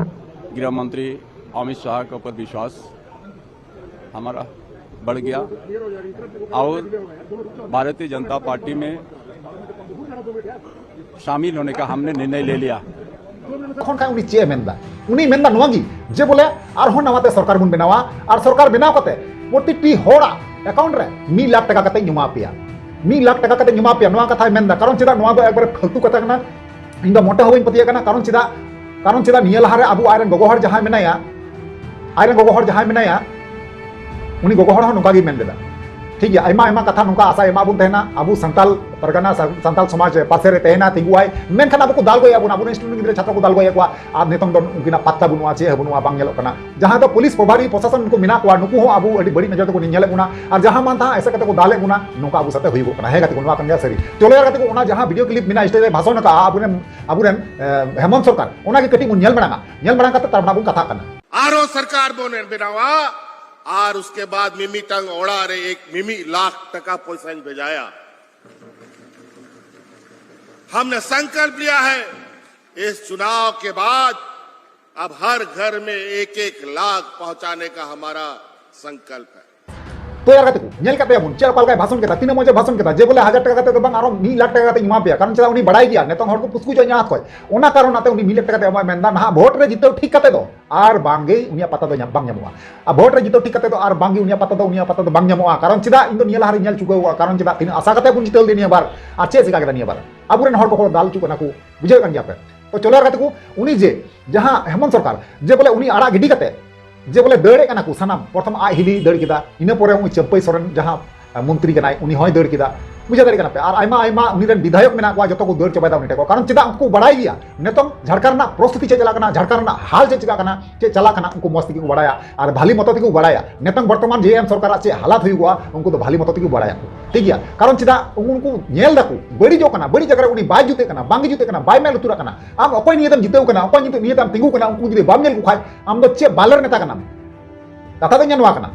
गृह मंत्री अमित शाह के ऊपर विश्वास हमारा बढ़ गया और भारतीय जनता पार्टी में शामिल होने का हमने निर्णय ले लिया। ᱛᱚᱠᱷᱚᱱ ᱠᱷᱟᱱ ᱩᱱᱤ ᱪᱮᱫ ᱮ ᱢᱮᱱᱫᱟ? ᱩᱱᱤ ᱢᱮᱱᱫᱟ ᱱᱚᱣᱟ ᱜᱮ ᱡᱮ ᱵᱚᱞᱮ ᱟᱨᱦᱚᱸ ᱱᱟᱣᱟ ᱛᱮ ᱥᱚᱨᱠᱟᱨ ᱵᱚᱱ ᱵᱮᱱᱟᱣᱟ ᱟᱨ ᱥᱚᱨᱠᱟᱨ ᱵᱮᱱᱟᱣ ᱠᱟᱛᱮ ᱯᱨᱚᱛᱤᱴᱤ ᱦᱚᱲᱟᱜ ᱮᱠᱟᱣᱩᱱᱴ ᱨᱮ ᱢᱤᱫ ᱞᱟᱠᱷ ᱴᱟᱠᱟ ᱠᱟᱛᱮᱧ ᱮᱢᱟ ᱯᱮᱭᱟ, ᱢᱤᱫ ᱞᱟᱠᱷ ᱴᱟᱠᱟ ᱠᱟᱛᱮᱧ ᱮᱢᱟ ᱯᱮᱭᱟ, ᱱᱚᱣᱟ ᱠᱟᱛᱷᱟᱭ ᱢᱮᱱᱫᱟ᱾ ᱠᱟᱨᱚᱱ ᱪᱮᱫᱟᱜ? ᱱᱚᱣᱟ ᱫᱚ ᱮᱠᱵᱟᱨᱮ ᱯᱷᱟᱞᱛᱩ ᱠᱟᱛᱷᱟ ᱠᱟᱱᱟ᱾ ᱤᱧ ᱫᱚ ᱢᱚᱴᱮ ᱦᱚᱸ ᱵᱟᱹᱧ ᱯᱟᱹᱛᱭᱟᱹᱜ ᱠᱟᱱᱟ᱾ ᱠᱟᱨᱚᱱ ᱪᱮᱫᱟᱜ? ᱠᱟᱨᱚᱱ ᱪᱮᱫᱟᱜ ᱱᱤᱭᱟᱹ ᱞᱟᱦᱟᱨᱮ ᱟᱵᱚ ᱟᱡᱨᱮᱱ ᱜᱚᱜᱚ ᱦᱚᱲ ᱡᱟᱦᱟᱸᱭ ᱢᱮᱱᱟᱭᱟ, ᱟᱡᱨᱮᱱ ᱜᱚᱜᱚ ᱦᱚᱲ ᱡᱟᱦᱟᱸᱭ ᱢᱮᱱᱟᱭᱟ, ᱩᱱᱤ ᱜᱚᱜᱚ ᱦᱚᱲ ᱦᱚᱸ ᱱᱚᱝᱠᱟ ᱜᱮᱭ ᱢᱮᱱ ᱞᱮᱫᱟ᱾ ᱴᱷᱤᱠ ᱜᱮᱭᱟ, ᱟᱭᱢᱟ ᱟᱭᱢᱟ ᱠᱟᱛᱷᱟ ᱱᱚᱝᱠᱟ ᱟᱥᱟᱭ ᱮᱢᱟ ᱵᱚᱱ ᱛᱟᱦᱮᱱᱟ ᱟᱵᱚ ᱥᱟᱱᱛᱟᱞ ᱯᱟᱨᱜᱟᱱᱟ ᱥᱟ-, ᱥᱟᱱᱛᱟᱲ ᱥᱚᱢᱟᱡᱽ ᱨᱮ ᱯᱟᱥᱮ ᱨᱮ ᱛᱟᱦᱮᱱᱟ, ᱛᱤᱸᱜᱩᱣᱟᱭ, ᱢᱮᱱᱠᱷᱟᱱ ᱟᱵᱚ ᱠᱚ ᱫᱟᱞ ᱜᱚᱡ ᱮᱫ ᱵᱚᱱᱟ, ᱟᱵᱚᱨᱮᱱ student ᱜᱤᱫᱽᱨᱟᱹ ᱪᱷᱟᱛᱨᱚ ᱠᱚ ᱫᱟᱞ ᱜᱚᱡ ᱮᱫ ᱠᱚᱣᱟ, ᱟᱨ ᱱᱤᱛᱚᱝ ᱫᱚ ᱩᱱᱠᱤᱱᱟᱜ ᱯᱟᱛᱛᱟ ᱵᱟᱹᱱᱩᱜᱼᱟ, ᱪᱮᱫ ᱦᱚᱸ ᱵᱟᱹᱱᱩᱜᱼᱟ, ᱵᱟᱝ ᱧᱮᱞᱚᱜ ᱠᱟᱱᱟ᱾ ᱡᱟᱦᱟᱸ ᱫᱚ ᱯᱩᱞᱤᱥ ᱯᱨᱚᱵᱷᱟᱨᱤ ᱯᱨᱚᱥᱟᱥᱚᱱ ᱠᱚ ᱢᱮᱱᱟᱜ ᱠᱚᱣᱟ, ᱱᱩᱠᱩ ᱦᱚᱸ ᱟᱵᱚ ᱟᱹᱰᱤ ᱵᱟᱹᱲᱤᱡ ᱱᱚᱡᱚᱨ ᱛᱮᱠᱚ ᱧᱮᱞᱮᱫ ᱵᱚᱱᱟ, ᱟᱨ ᱡᱟᱦᱟᱸ ᱢᱟᱱ ᱛᱟᱦᱟᱸ ᱮᱥᱮᱫ ᱠᱟᱛᱮ ᱠᱚ ᱫᱟᱞᱮᱫ ᱵᱚᱱᱟ, ᱱᱚᱝᱠᱟ ᱟᱵᱚ ᱥᱟᱛᱮ ᱦᱩᱭᱩᱜᱚᱜ ᱠᱟᱱᱟ᱾ ᱦᱮᱸ ᱜᱟᱛᱮ ᱠᱚ, ᱱᱚᱣᱟ ᱠᱟᱱ ᱜᱮᱭᱟ ᱥᱟᱹᱨᱤ᱾ ᱪᱚᱞᱚ ᱭᱟᱨ ᱜᱟᱛᱮ ᱠᱚ, ᱚᱱᱟ ᱡᱟᱦᱟᱸ video clip ᱢᱮᱱᱟᱜᱼᱟ, stage ᱨᱮ ᱵᱷᱟᱥᱚᱱ ᱟᱠᱟᱜᱼᱟ ᱟᱵᱚᱨᱮᱱ, ᱟᱵᱚᱨᱮᱱ, ᱮ, ᱦᱮᱢᱚᱱᱛ ᱥᱚᱨᱠᱟᱨ, ᱚᱱᱟ ᱜᱮ ᱠᱟᱹᱴᱤᱡ ᱵᱚᱱ ᱧᱮᱞ ᱢᱟᱲᱟᱝᱟ, ᱧᱮᱞ ᱢᱟᱲᱟᱝ ᱠᱟᱛᱮ ᱛᱟᱨᱯᱚᱨ ᱵᱚᱱ ᱠᱟᱛᱷᱟᱜ ᱠᱟᱱᱟ᱾ ᱟᱨᱦᱚᱸ ᱥᱚᱨᱠᱟᱨ ᱵᱚᱱ ᱵᱮᱱᱟᱣᱟ, ᱟᱨ ᱩᱥᱠᱮ ᱵᱟᱫ ᱢᱤᱢᱤᱫᱴᱟᱝ ᱚᱲᱟᱜ ᱨᱮ ᱮᱠ ᱢᱤᱢᱤᱫ ᱞᱟᱠᱷ ᱴᱟᱠᱟ ᱯᱚᱭᱥᱟᱧ ᱵᱷᱮᱡᱟᱭᱟ᱾ हमने संकल्प लिया है, इस चुनाव के बाद अब हर घर में एक एक लाख पहुंचाने का हमारा संकल्प है। ᱛᱚ ᱭᱟᱨ ᱜᱟᱛᱮ ᱠᱚ, ᱧᱮᱞ ᱠᱟᱜ ᱛᱟᱭᱟ ᱵᱚᱱ, ᱪᱮᱫ ᱚᱠᱟ ᱞᱮᱠᱟᱭ ᱵᱷᱟᱥᱚᱱ ᱠᱮᱫᱟ, ᱛᱤᱱᱟᱹᱜ ᱢᱚᱡᱽ ᱮ ᱵᱷᱟᱥᱚᱱ ᱠᱮᱫᱟ, ᱡᱮ ᱵᱚᱞᱮ ᱦᱟᱡᱟᱨ ᱴᱟᱠᱟ ᱠᱟᱛᱮ ᱫᱚ ᱵᱟᱝ, ᱟᱨᱚ ᱢᱤᱫ ᱞᱟᱠᱷ ᱴᱟᱠᱟ ᱠᱟᱛᱮᱧ ᱮᱢᱟ ᱯᱮᱭᱟ᱾ ᱠᱟᱨᱚᱱ ᱪᱮᱫᱟᱜ, ᱩᱱᱤ ᱵᱟᱲᱟᱭ ᱜᱮᱭᱟ ᱱᱤᱛᱚᱝ ᱦᱚᱲ ᱠᱚ ᱯᱩᱥᱠᱩᱡᱚᱜ ᱧᱟᱢ ᱠᱷᱚᱡ, ᱚᱱᱟ ᱠᱟᱨᱚᱱ ᱟᱛᱮ ᱩᱱᱤ ᱢᱤᱫ ᱞᱟᱠᱷ ᱴᱟᱠᱟ ᱛᱮ ᱮᱢᱟᱭ ᱢᱮᱱᱫᱟ᱾ ᱱᱟᱦᱟᱜ ᱵᱷᱳᱴ ᱨᱮ ᱡᱤᱛᱟᱹᱣ ᱴᱷᱤᱠ ᱠᱟᱛᱮ ᱫᱚ ᱟᱨ ᱵᱟᱝᱜᱮ ᱩᱱᱤᱭᱟᱜ ᱯᱟᱛᱟ ᱫᱚ ᱧᱟᱢ, ᱵᱟᱝ ᱧᱟᱢᱚᱜᱼᱟ᱾ ᱟᱨ ᱵᱷᱳᱴ ᱨᱮ ᱡᱤᱛᱟᱹᱣ ᱴᱷᱤᱠ ᱠᱟᱛᱮ ᱫᱚ ᱟᱨ ᱵᱟᱝᱜᱮ ᱩᱱᱤᱭᱟᱜ ᱯᱟᱛᱟ ᱫᱚ, ᱩᱱᱤᱭᱟᱜ ᱯᱟᱛᱟ ᱫᱚ ᱵᱟᱝ ᱧᱟᱢᱚᱜᱼᱟ᱾ ᱠᱟᱨᱚᱱ ᱪᱮᱫᱟᱜ, ᱤᱧ ᱫᱚ ᱱᱤᱭᱟᱹ ᱞᱟᱦᱟ ᱨᱮᱧ ᱧᱮᱞ ᱪᱩᱠᱟᱹᱣ ᱠᱟᱜᱼᱟ᱾ ᱠᱟᱨᱚᱱ ᱪᱮᱫᱟᱜ, ᱛᱤᱱᱟᱹᱜ ᱟᱥᱟ ᱠᱟᱛᱮ ᱵᱚᱱ ᱡᱤᱛᱟᱹᱣ ᱞᱮᱫᱮ ᱱᱤᱭᱟᱹ ᱵᱟᱨ, ᱟᱨ ᱪᱮᱫ ᱪᱤᱠᱟ ᱠᱮᱫᱟ ᱱᱤᱭᱟᱹ ᱵᱟᱨ? ᱟᱵᱚᱨᱮᱱ ᱦᱚᱲ ᱠᱚᱠᱚ ᱫᱟᱞ ᱦᱚᱪᱚ ᱠᱟᱱᱟ ᱠᱚ, ᱵᱩᱡᱷᱟᱹᱣ ᱠᱟᱱ ᱜᱮᱭᱟ ᱯᱮ᱾ ᱛᱚ ᱪᱚᱞᱚ ᱭᱟᱨ ᱜᱟᱛᱮ ᱠᱚ, ᱩᱱᱤ ᱡᱮ ᱡᱟᱦᱟᱸ ᱦᱮᱢᱚᱱᱛ ᱥᱚᱨᱠᱟᱨ ᱡᱮ ᱵᱚᱞᱮ ᱩᱱᱤ ᱟᱲᱟᱜ ᱜᱤᱰᱤ ᱠᱟᱛᱮ ᱡᱮ ᱵᱚᱞᱮ ᱫᱟᱹᱲᱮᱫ ᱠᱟᱱᱟ ᱠᱚ ᱥᱟᱱᱟᱢ, ᱯᱨᱚᱛᱷᱚᱢ ᱟᱡ ᱦᱤᱞᱤ ᱫᱟᱹᱲ ᱠᱮᱫᱟ, ᱤᱱᱟᱹ ᱯᱚᱨᱮ ᱩᱱᱤ ᱪᱟᱹᱢᱯᱟᱹᱭ ᱥᱚᱨᱮᱱ ᱡᱟᱦᱟᱸ, ᱟ, ᱢᱚᱱᱛᱨᱤ ᱠᱟᱱᱟᱭ, ᱩᱱᱤ ᱦᱚᱸᱭ ᱫᱟᱹᱲ ᱠᱮᱫᱟ᱾ ᱵᱩᱡᱷᱟᱹᱣ ᱫᱟᱲᱮᱭᱟᱜ ᱠᱟᱱᱟ ᱯᱮ? ᱟᱨ ᱟᱭᱢᱟ ᱟᱭᱢᱟ ᱩᱱᱤ ᱨᱮᱱ ᱵᱤᱫᱷᱟᱭᱚᱠ ᱢᱮᱱᱟᱜ ᱠᱚᱣᱟ, ᱡᱚᱛᱚ ᱠᱚ ᱫᱟᱹᱲ ᱪᱟᱵᱟᱭᱮᱫᱟ ᱩᱱᱤ ᱴᱷᱮᱱ ᱠᱷᱚᱱ᱾ ᱠᱟᱨᱚᱱ ᱪᱮᱫᱟᱜ, ᱩᱱᱠᱩ ᱵᱟᱲᱟᱭ ᱜᱮᱭᱟ ᱱᱤᱛᱚᱝ ᱡᱷᱟᱲᱠᱷᱚᱸᱰ ᱨᱮᱱᱟᱜ ᱯᱚᱨᱤᱥᱛᱷᱤᱛᱤ ᱪᱮᱫ ᱞᱮᱠᱟ ᱠᱟᱱᱟ, ᱡᱷᱟᱲᱠᱷᱚᱸᱰ ᱨᱮᱱᱟᱜ ᱦᱟᱞ ᱪᱮᱫ ᱪᱤᱠᱟᱜ ᱠᱟᱱᱟ, ᱪᱮᱫ ᱪᱟᱞᱟᱜ ᱠᱟᱱᱟ, ᱩᱱᱠᱩ ᱢᱚᱡᱽ ᱛᱮᱜᱮ ᱠᱚ ᱵᱟᱲᱟᱭᱟ᱾ ᱟᱨ ᱵᱷᱟᱞᱤ ᱢᱚᱛᱚ ᱛᱮᱜᱮ ᱠᱚ ᱵᱟᱲᱟᱭᱟ ᱱᱤᱛᱚᱝ ᱵᱚᱨᱛᱚᱢᱟᱱ ᱡᱮ ᱮᱢ ᱥᱚᱨᱠᱟᱨᱟᱜ ᱪᱮᱫ ᱦᱟᱞᱟᱛ ᱦᱩᱭᱩᱜᱼᱟ, ᱩᱱᱠᱩ ᱫᱚ ᱵᱷᱟᱞᱤ ᱢᱚᱛᱚ ᱛᱮᱜᱮ ᱠᱚ ᱵᱟᱲᱟᱭᱟ, ᱴᱷᱤᱠ ᱜᱮᱭᱟ? ᱠᱟᱨᱚᱱ ᱪᱮᱫᱟᱜ, ᱩᱱᱠᱩ, ᱩᱱᱠᱩ ᱧᱮᱞ ᱫᱟᱠᱚ ᱵᱟᱹᱲᱤᱡᱚᱜ ᱠᱟᱱᱟ, ᱵᱟᱹᱲᱤᱡ ᱡᱟᱭᱜᱟ ᱨᱮ ᱩᱱᱤ ᱵᱟᱭ ᱡᱩᱛᱮᱜ ᱠᱟᱱᱟ, ᱵᱟᱝ ᱜᱮ ᱡᱩᱛᱮᱜ ᱠᱟᱱᱟ, ᱵᱟᱭ ᱢᱮᱫ ᱞᱩᱛᱩᱨᱟᱜ ᱠᱟᱱᱟ᱾ ᱟᱢ ᱚᱠᱚᱭ ᱱᱤᱭᱟᱹᱛᱮᱢ ᱡᱤᱛᱟᱹᱣ ᱠᱟᱱᱟ, ᱚᱠᱚᱭ ᱱᱤᱭᱟᱹᱛᱮ, ᱱᱤᱭᱟᱹᱛᱮᱢ ᱛᱤᱸᱜᱩ ᱠᱟᱱᱟ, ᱩᱱᱠᱩ ᱡᱩᱫᱤ ᱵᱟᱢ ᱧᱮᱞ ᱠᱚ ᱠᱷᱟᱡ, ᱟᱢ ᱫᱚ ᱪᱮᱫ ᱵᱟᱞᱮᱨ ᱱᱮᱛᱟ ᱠᱟᱱᱟᱢ? ᱠᱟᱛᱷᱟ ᱫᱚ ᱧᱮᱞ ᱱᱚᱣᱟ ᱠᱟᱱᱟ,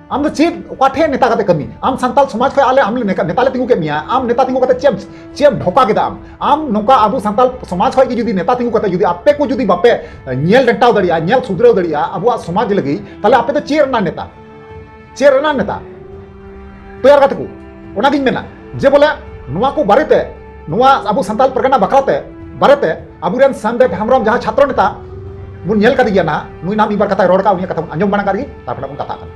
ᱟᱢ ᱫᱚ ᱪᱮᱫ, ᱚᱠᱟ ᱴᱷᱮᱱ ᱱᱮᱛᱟ ᱠᱟᱛᱮ ᱠᱟᱹᱢᱤ? ᱟᱢ ᱥᱟᱱᱛᱟᱞ ᱥᱚᱢᱟᱡᱽ ᱠᱷᱚᱱ ᱟᱞᱮ, ᱟᱢ ᱞᱮ ᱱᱮᱠᱟ-, ᱱᱮᱛᱟ ᱞᱮ ᱛᱤᱸᱜᱩ ᱠᱮᱫ ᱢᱮᱭᱟ, ᱟᱢ ᱱᱮᱛᱟ ᱛᱤᱸᱜᱩ ᱠᱟᱛᱮ ᱪᱮᱫ ᱮᱢ, ᱪᱮᱫ ᱮᱢ ᱰᱷᱚᱠᱟ ᱠᱮᱫᱟ ᱟᱢ? ᱟᱢ ᱱᱚᱝᱠᱟ ᱟᱵᱚ ᱥᱟᱱᱛᱟᱞ ᱥᱚᱢᱟᱡᱽ ᱠᱷᱚᱱ ᱜᱮ ᱡᱩᱫᱤ ᱱᱮᱛᱟ ᱛᱤᱸᱜᱩ ᱠᱟᱛᱮ ᱡᱩᱫᱤ ᱟᱯᱮ ᱠᱚ ᱡᱩᱫᱤ ᱵᱟᱯᱮ ᱧᱮᱞ ᱰᱟᱱᱴᱟᱣ ᱫᱟᱲᱮᱭᱟᱜᱼᱟ, ᱧᱮᱞ ᱥᱩᱫᱷᱨᱟᱹᱣ ᱫᱟᱲᱮᱭᱟᱜᱼᱟ ᱟᱵᱚᱣᱟᱜ ᱥᱚᱢᱟᱡᱽ ᱞᱟᱹᱜᱤᱫ, ᱛᱟᱦᱞᱮ ᱟᱯᱮ ᱫᱚ ᱪᱮᱫ ᱨᱮᱱᱟᱜ ᱱᱮᱛᱟ? ᱪᱮᱫ ᱨᱮᱱᱟᱜ ᱱᱮᱛᱟ? ᱛᱚ ᱭᱟᱨ ᱜᱟᱛᱮ ᱠᱚ, ᱚᱱᱟᱜᱤᱧ ᱢᱮᱱᱟ ᱡᱮ ᱵᱚᱞᱮ ᱱᱚᱣᱟ ᱠᱚ ᱵᱟᱨᱮᱛᱮ, ᱱᱚᱣᱟ ᱟᱵᱚ ᱥᱟᱱᱛᱟᱞ ᱯᱟᱨᱜᱟᱱᱟ ᱵᱟᱠᱷᱨᱟᱛᱮ, ᱵᱟᱨᱮᱛᱮ ᱟᱵᱚᱨᱮᱱ ᱥᱟᱢᱫᱮᱵ ᱦᱮᱢᱵᱨᱚᱢ ᱡᱟᱦᱟᱸ ᱪᱷᱟᱛᱨᱚ ᱱᱮᱛᱟ ᱵᱚᱱ ᱧᱮᱞ ᱠᱟᱫᱮ ᱜᱮᱭᱟ ᱱᱟᱦᱟᱜ, ᱱᱩᱭ ᱱᱟᱦᱟᱜ ᱢᱤᱫ ᱵᱟᱨ ᱠᱟᱛᱷᱟᱭ ᱨᱚᱲ ᱠᱟᱜᱼᱟ, ᱩᱱᱤᱭᱟᱜ ᱠᱟᱛᱷᱟ ᱵᱚᱱ ᱟᱸᱡᱚᱢ ᱢᱟᱲᱟᱝ ᱠᱟᱜ ᱞᱮᱜᱮ, ᱛᱟᱨᱯᱚᱨᱮ ᱵᱚᱱ ᱠᱟᱛᱷᱟᱜ ᱠᱟᱱᱟ᱾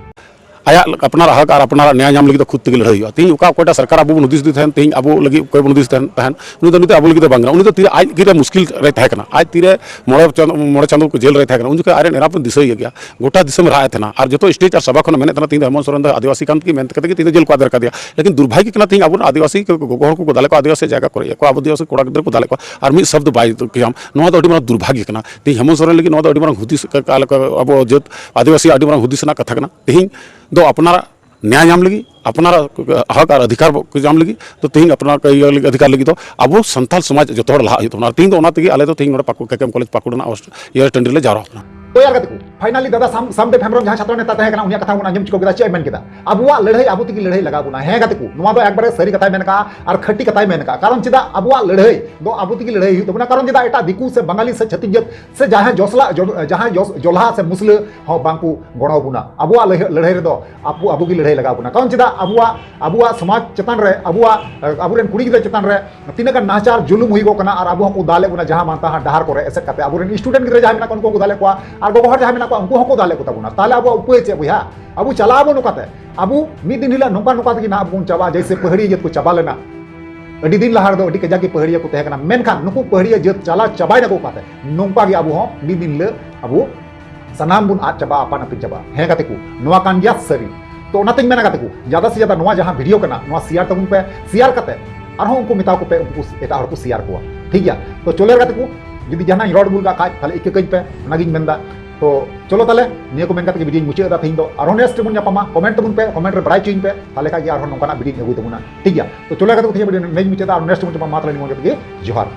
ᱟᱭᱟᱜ ᱟᱯᱱᱟᱨᱟᱜ ᱦᱚᱠ ᱟᱨ ᱟᱯᱱᱟᱨᱟᱜ ᱱᱮᱭᱟᱭ ᱧᱟᱢ ᱞᱟᱹᱜᱤᱫ ᱫᱚ ᱠᱷᱩᱫ ᱛᱮᱜᱮ ᱞᱟᱹᱲᱦᱟᱹᱭ ᱦᱩᱭᱩᱜᱼᱟ᱾ ᱛᱮᱦᱮᱧ ᱚᱠᱟ ᱚᱠᱚᱭᱴᱟᱜ ᱥᱚᱨᱠᱟᱨ ᱟᱵᱚ ᱵᱚᱱ ᱦᱩᱫᱤᱥ ᱫᱤ ᱛᱟᱦᱮᱱ, ᱛᱮᱦᱮᱧ ᱟᱵᱚ ᱞᱟᱹᱜᱤᱫ ᱚᱠᱚᱭ ᱵᱚᱱ ᱦᱩᱫᱤᱥ ᱛᱟᱦᱮᱱ, ᱛᱟᱦᱮᱱ, ᱩᱱᱤ ᱫᱚ ᱱᱤᱛᱚᱜ ᱟᱵᱚ ᱞᱟᱹᱜᱤᱫ ᱫᱚ ᱵᱟᱝ ᱠᱟᱱᱟ᱾ ᱩᱱᱤ ᱫᱚ ᱛᱤᱨᱮ ᱟᱡ ᱜᱮ ᱨᱮ ᱢᱩᱥᱠᱤᱞ ᱨᱮ ᱛᱟᱦᱮᱸ ᱠᱟᱱᱟ, ᱟᱡ ᱛᱤᱨᱮ ᱢᱚᱬᱮ ᱪᱟᱸᱫᱚ, ᱢᱚᱬᱮ ᱪᱟᱸᱫᱚ ᱠᱚ ᱡᱮᱞ ᱨᱮ ᱛᱟᱦᱮᱸ ᱠᱟᱱᱟ, ᱩᱱ ᱡᱚᱠᱷᱚᱱ ᱟᱡ ᱨᱮᱱ ᱮᱨᱟᱯ ᱫᱤᱥᱟᱹᱭ ᱜᱮᱭᱟ, ᱜᱚᱴᱟ ᱫᱤᱥᱚᱢ ᱨᱟᱜ ᱮᱫ ᱛᱟᱦᱮᱱᱟ᱾ ᱟᱨ ᱡᱚᱛᱚ ᱥᱴᱮᱡᱽ ᱟᱨ ᱥᱚᱵᱷᱟ ᱠᱷᱚᱱ ᱢᱮᱱᱮᱫ ᱛᱟᱦᱮᱱᱟ, ᱛᱮᱦᱮᱧ ᱫᱚ ᱦᱮᱢᱚᱱᱛ ᱥᱚᱨᱮᱱ ᱫᱚ ᱟᱹᱫᱤᱵᱟᱹᱥᱤ ᱠᱟᱱ ᱛᱮᱜᱮ ᱢᱮᱱ ᱠᱟᱛᱮ ᱜᱮ ᱛᱮᱦᱮᱧ ᱫᱚ ᱡᱮᱞ ᱠᱚ ᱟᱫᱮᱨ ᱠᱟᱫᱮᱭᱟ᱾ ᱞᱮᱠᱤᱱ ᱫᱩᱨᱵᱷᱟᱜᱽᱭᱚ ᱠᱟᱱᱟ, ᱛᱮᱦᱮᱧ ᱟᱵᱚᱨᱮᱱ ᱟᱹᱫᱤᱵᱟᱹᱥᱤ ᱠᱚ, ᱜᱚᱜᱚ ᱦᱚᱲ ᱠᱚᱠᱚ ᱫᱟᱞᱮᱫ ᱠᱚᱣᱟ, ᱟᱹᱫᱤᱵᱟᱹᱥᱤ ᱡᱟᱭᱜᱟ ᱠᱚ ᱨᱮᱡ ᱮᱫ ᱠᱚᱣᱟ, ᱟᱵᱚ ᱟᱹᱫᱤᱵᱟᱹᱥᱤ ᱠᱚᱲᱟ ᱜᱤᱫᱽᱨᱟᱹ ᱠᱚ ᱫᱟᱞᱮᱫ ᱠᱚᱣᱟ, ᱟᱨ ᱢᱤᱫ ᱥᱚᱵᱫ ᱵᱟᱭ ᱠᱮᱭᱟᱢ᱾ ᱱᱚᱣᱟ ᱫᱚ ᱟᱹᱰᱤ ᱢᱟᱨᱟᱝ ᱫᱩᱨᱵᱷᱟᱜᱽᱭᱚ ᱠᱟᱱᱟ᱾ ᱛᱮᱦᱮᱧ ᱦᱮᱢᱚᱱᱛ ᱥᱚᱨᱮᱱ ᱞᱟᱹᱜᱤᱫ ᱱᱚᱣᱟ ᱫᱚ ᱟᱹᱰᱤ ᱢᱟᱨᱟᱝ ᱦᱩᱫᱤᱥ, ᱟᱵᱚ ᱡᱟᱹᱛ ᱟᱹᱫᱤᱵᱟᱹᱥᱤ ᱟᱹᱰᱤ ᱢᱟᱨᱟᱝ ᱦᱩᱫᱤᱥ ᱨᱮᱱᱟᱜ ᱠᱟᱛᱷᱟ ᱠᱟᱱᱟ᱾ ᱛᱮᱦᱮᱧ ᱫᱚ ᱟᱯᱱᱟᱨᱟᱜ ᱱᱮᱭᱟᱭ ᱧᱟᱢ ᱞᱟᱹᱜᱤᱫ, ᱟᱯᱱᱟᱨᱟᱜ ᱦᱚᱠ ᱟᱨ ᱚᱫᱷᱤᱠᱟᱨ ᱵᱚ ᱧᱟᱢ ᱞᱟᱹᱜᱤᱫ ᱫᱚ ᱛᱮᱦᱮᱧ ᱟᱯᱱᱟᱨ ᱠᱚ ᱤᱭᱟᱹ ᱞᱟᱹᱜᱤᱫ, ᱚᱫᱷᱤᱠᱟᱨ ᱞᱟᱹᱜᱤᱫ ᱫᱚ ᱟᱵᱚ ᱥᱟᱱᱛᱟᱲ ᱥᱚᱢᱟᱡᱽ ᱡᱚᱛᱚ ᱦᱚᱲ ᱞᱟᱦᱟᱜ ᱦᱩᱭᱩᱜ ᱛᱟᱵᱚᱱᱟ᱾ ᱟᱨ ᱛᱮᱦᱮᱧ ᱫᱚ ᱚᱱᱟ ᱛᱮᱜᱮ ᱟᱞᱮ ᱫᱚ ᱛᱮᱦᱮᱧ ᱱᱚᱰᱮ ᱯᱟᱹᱠᱩᱲ, ᱠᱮ ᱠᱮ ᱮᱢ ᱠᱚᱞᱮᱡᱽ ᱯᱟᱹᱠᱩᱲ ᱨᱮᱱᱟᱜ ᱦᱳᱥ-, ᱤᱭᱟᱹ ᱴᱟᱺᱰᱤ ᱨᱮᱞᱮ ᱡᱟᱣᱨᱟ ᱟᱠᱟᱱᱟ᱾ ᱛᱚ ᱭᱟᱨ ᱜᱟᱛᱮ ᱠᱚ, finally ᱫᱟᱫᱟ ᱥᱟᱢ-, ᱥᱟᱢᱫᱮᱵ ᱦᱮᱢᱵᱨᱚᱢ ᱡᱟᱦᱟᱸ ᱪᱷᱟᱛᱨᱚ ᱱᱮᱛᱟ ᱛᱟᱦᱮᱸ ᱠᱟᱱᱟ, ᱩᱱᱤᱭᱟᱜ ᱠᱟᱛᱷᱟ ᱵᱚᱱ ᱟᱸᱡᱚᱢ ᱪᱩᱠᱟᱹᱣ ᱠᱮᱫᱟ᱾ ᱪᱮᱫ ᱮ ᱢᱮᱱ ᱠᱮᱫᱟ? ᱟᱵᱚᱣᱟᱜ ᱞᱟᱹᱲᱦᱟᱹᱭ ᱟᱵᱚ ᱛᱮᱜᱮ ᱞᱟᱹᱲᱦᱟᱹᱭ ᱞᱟᱜᱟᱣ ᱵᱚᱱᱟ᱾ ᱦᱮᱸ ᱜᱟᱛᱮ ᱠᱚ, ᱱᱚᱣᱟ ᱫᱚ ᱮᱠᱵᱟᱨᱮ ᱥᱟᱹᱨᱤ ᱠᱟᱛᱷᱟᱭ ᱢᱮᱱ ᱠᱟᱜᱼᱟ ᱟᱨ ᱠᱷᱟᱹᱴᱤ ᱠᱟᱛᱷᱟᱭ ᱢᱮᱱ ᱠᱟᱜᱼᱟ᱾ ᱠᱟᱨᱚᱱ ᱪᱮᱫᱟᱜ ᱟᱵᱚᱣᱟᱜ ᱞᱟᱹᱲᱦᱟᱹᱭ ᱫᱚ ᱟᱵᱚ ᱛᱮᱜᱮ ᱞᱟᱹᱲᱦᱟᱹᱭ ᱦᱩᱭᱩᱜ ᱛᱟᱵᱚᱱᱟ? ᱠᱟᱨᱚᱱ ᱪᱮᱫᱟᱜ ᱮᱴᱟᱜ ᱫᱤᱠᱩ ᱥᱮ ᱵᱟᱝᱟᱞᱤ ᱥᱮ ᱪᱷᱟᱹᱛᱤᱠ ᱡᱟᱹᱛ ᱥᱮ ᱡᱟᱦᱟᱸᱭ ᱡᱚᱥᱞᱟ, ᱡᱚ-, ᱡᱟᱦᱟᱸᱭ ᱡᱚᱥ-, ᱡᱚᱞᱦᱟ ᱥᱮ ᱢᱩᱥᱞᱟᱹ ᱦᱚᱸ ᱵᱟᱝ ᱠᱚ ᱜᱚᱲᱚ ᱟᱵᱚᱱᱟ? ᱟᱵᱚᱣᱟᱜ ᱞᱟᱹᱲᱦᱟᱹ-, ᱞᱟᱹᱲᱦᱟᱹᱭ ᱨᱮᱫᱚ ᱟᱵᱚ, ᱟᱵᱚ ᱜᱮ ᱞᱟᱹᱲᱦᱟᱹᱭ ᱞᱟᱜᱟᱣ ᱵᱚᱱᱟ᱾ ᱠᱟᱨᱚᱱ ᱪᱮᱫᱟᱜ ᱟᱵᱚᱣᱟᱜ, ᱟᱵᱚᱣᱟᱜ ᱥᱚᱢᱟᱡᱽ ᱪᱮᱛᱟᱱ ᱨᱮ, ᱟᱵᱚᱣᱟᱜ, ᱟᱵᱚᱨᱮᱱ ᱠᱩᱲᱤ ᱜᱤᱫᱽᱨᱟᱹ ᱪᱮᱛᱟᱱ ᱨᱮ ᱛᱤᱱᱟᱹᱜ ᱜᱟᱱ ᱱᱟᱦᱟᱪᱟᱨ ᱡᱩᱞᱩᱢ ᱦᱩᱭᱩᱜᱚᱜ ᱠᱟᱱᱟ ᱟᱨ ᱟᱵᱚ ᱦᱚᱸᱠᱚ ᱫᱟᱞᱮᱫ ᱵᱚᱱᱟ, ᱡᱟᱦᱟᱸ ᱢᱟᱱ ᱛᱟᱦᱟᱸ ᱰᱟᱦᱟᱨ ᱠᱚᱨᱮ ᱮᱥᱮᱫ ᱠᱟᱛᱮ ᱟᱵᱚᱨᱮᱱ student ᱜᱤᱫᱽᱨᱟᱹ ᱡᱟᱦᱟᱸᱭ ᱢᱮᱱᱟᱜ ᱠᱚᱣᱟ ᱩᱱᱠᱩ ᱦᱚᱸᱠᱚ ᱫᱟᱞᱮᱫ ᱠᱚᱣᱟ ᱟᱨ ᱜᱚᱜᱚ ᱦᱚᱲ ᱡᱟᱦᱟᱸᱭ ᱢᱮᱱᱟᱜ ᱠᱚᱣᱟ ᱩᱱᱠᱩ ᱦᱚᱸᱠᱚ ᱫᱟᱞᱮᱫ ᱠᱚ ᱛᱟᱵᱚᱱᱟ᱾ ᱛᱟᱦᱚᱞᱮ ᱟᱵᱚᱣᱟᱜ ᱩᱯᱟᱹᱭ ᱪᱮᱫ ᱵᱚᱭᱦᱟ? ᱟᱵᱚ ᱪᱟᱞᱟᱜ ᱟᱵᱚ ᱱᱚᱝᱠᱟ ᱛᱮ, ᱟᱵᱚ ᱢᱤᱫ ᱫᱤᱱ ᱦᱤᱞᱳᱜ ᱱᱚᱝᱠᱟ ᱱᱚᱝᱠᱟ ᱛᱮᱜᱮ ᱱᱟᱦᱟᱜ ᱵᱚᱱ ᱪᱟᱵᱟᱜᱼᱟ, ᱡᱮᱭᱥᱮ ᱯᱟᱹᱦᱟᱹᱲᱤᱭᱟᱹ ᱡᱟᱹᱛ ᱠᱚ ᱪᱟᱵᱟ ᱞᱮᱱᱟ᱾ ᱟᱹᱰᱤ ᱫᱤᱱ ᱞᱟᱦᱟ ᱨᱮᱫᱚ ᱟᱹᱰᱤ ᱠᱟᱡᱟᱠ ᱜᱮ ᱯᱟᱹᱦᱟᱹᱲᱤᱭᱟᱹ ᱠᱚ ᱛᱟᱦᱮᱸ ᱠᱟᱱᱟ, ᱢᱮᱱᱠᱷᱟᱱ ᱱᱩᱠᱩ ᱯᱟᱹᱦᱟᱹᱲᱤᱭᱟᱹ ᱡᱟᱹᱛ ᱪᱟᱞᱟᱣ ᱪᱟᱵᱟᱭ ᱱᱟᱠᱚ ᱚᱠᱟᱛᱮ? ᱱᱚᱝᱠᱟ ᱜᱮ ᱟᱵᱚ ᱦᱚᱸ ᱢᱤᱫ ᱫᱤᱱ ᱦᱤᱞᱳᱜ ᱟᱵᱚ ᱥᱟᱱᱟᱢ ᱵᱚᱱ ᱟᱫ ᱪᱟᱵᱟᱜᱼᱟ, ᱟᱯᱟᱱ ᱟᱹᱯᱤᱱ ᱪᱟᱵᱟᱜᱼᱟ᱾ ᱦᱮᱸ ᱜᱟᱛᱮ ᱠᱚ, ᱱᱚᱣᱟ ᱠᱟᱱ ᱜᱮᱭᱟ ᱥᱟᱹᱨᱤ᱾ ᱛᱚ ᱚᱱᱟᱛᱤᱧ ᱢᱮᱱᱟ ᱜᱟᱛᱮ ᱠᱚ, ᱡᱟᱫᱟ ᱥᱮ ᱡᱟᱫᱟ ᱱᱚᱣᱟ ᱡᱟᱦᱟᱸ video ᱠᱟᱱᱟ, ᱱᱚᱣᱟ share ᱛᱟᱵᱚᱱ ᱯᱮ, share ᱠᱟᱛᱮ ᱟᱨᱦᱚᱸ ᱩᱱᱠᱩ ᱢᱮᱛᱟ ᱠᱚ ᱯᱮ, ᱩᱱᱠᱩ ᱮᱴᱟᱜ ᱦᱚᱲ ᱠᱚ share ᱠᱚᱣᱟ, ᱴᱷᱤᱠ ᱜᱮᱭᱟ? ᱛᱚ ᱪᱚᱞᱮ ᱜᱟᱛᱮ ᱠᱚ, ᱡᱩᱫᱤ ᱡᱟᱦᱟᱱᱟᱜ ᱤᱧ ᱨᱚᱲ ᱵᱷᱩᱞ ᱠᱟᱜ ᱠᱷᱟᱡ, ᱛᱟᱦᱞᱮ ᱤᱠᱟᱹ ᱠᱟᱹᱧ ᱯᱮ, ᱚᱱᱟᱜᱤᱧ ᱢᱮᱱᱫᱟ᱾ ᱛᱚ ᱪᱚᱞᱚ ᱛᱟᱦᱞᱮ, ᱱᱤᱭᱟᱹ ᱠᱚ ᱢᱮᱱ ᱠᱟᱛᱮ ᱜᱮ video ᱧ ᱢᱩᱪᱟᱹᱫ ᱮᱫᱟ ᱛᱮᱦᱮᱧ ᱫᱚ᱾ ᱟᱨᱦᱚᱸ next ᱨᱮᱵᱚᱱ ᱧᱟᱯᱟᱢᱟ, comment ᱛᱟᱵᱚᱱ ᱯᱮ, comment ᱨᱮ ᱵᱟᱲᱟᱭ ᱦᱚᱪᱚᱧ ᱯᱮ, ᱛᱟᱦᱞᱮ ᱠᱷᱟᱡ ᱜᱮ ᱟᱨᱦᱚᱸ ᱱᱚᱝᱠᱟᱱᱟᱜ video ᱧ ᱟᱹᱜᱩᱭ ᱛᱟᱵᱚᱱᱟ, ᱴᱷᱤᱠ ᱜᱮᱭᱟ? ᱛᱚ ᱪᱚᱞᱮ ᱜᱟᱛᱮ ᱠᱚ, ᱛᱮᱦᱮᱧ video ᱱᱤᱧ ᱢᱩᱪᱟᱹᱫ ᱮᱫᱟ, ᱟᱨᱦᱚᱸ next ᱨᱮᱵᱚᱱ ᱧᱟᱯᱟᱢᱟ, ᱢᱟ ᱛᱟᱦᱞᱮ ᱱᱤᱭᱟᱹ ᱠᱚ ᱢᱮᱱ ᱠᱟᱛᱮ ᱜᱮ ᱡᱚᱦᱟᱨ᱾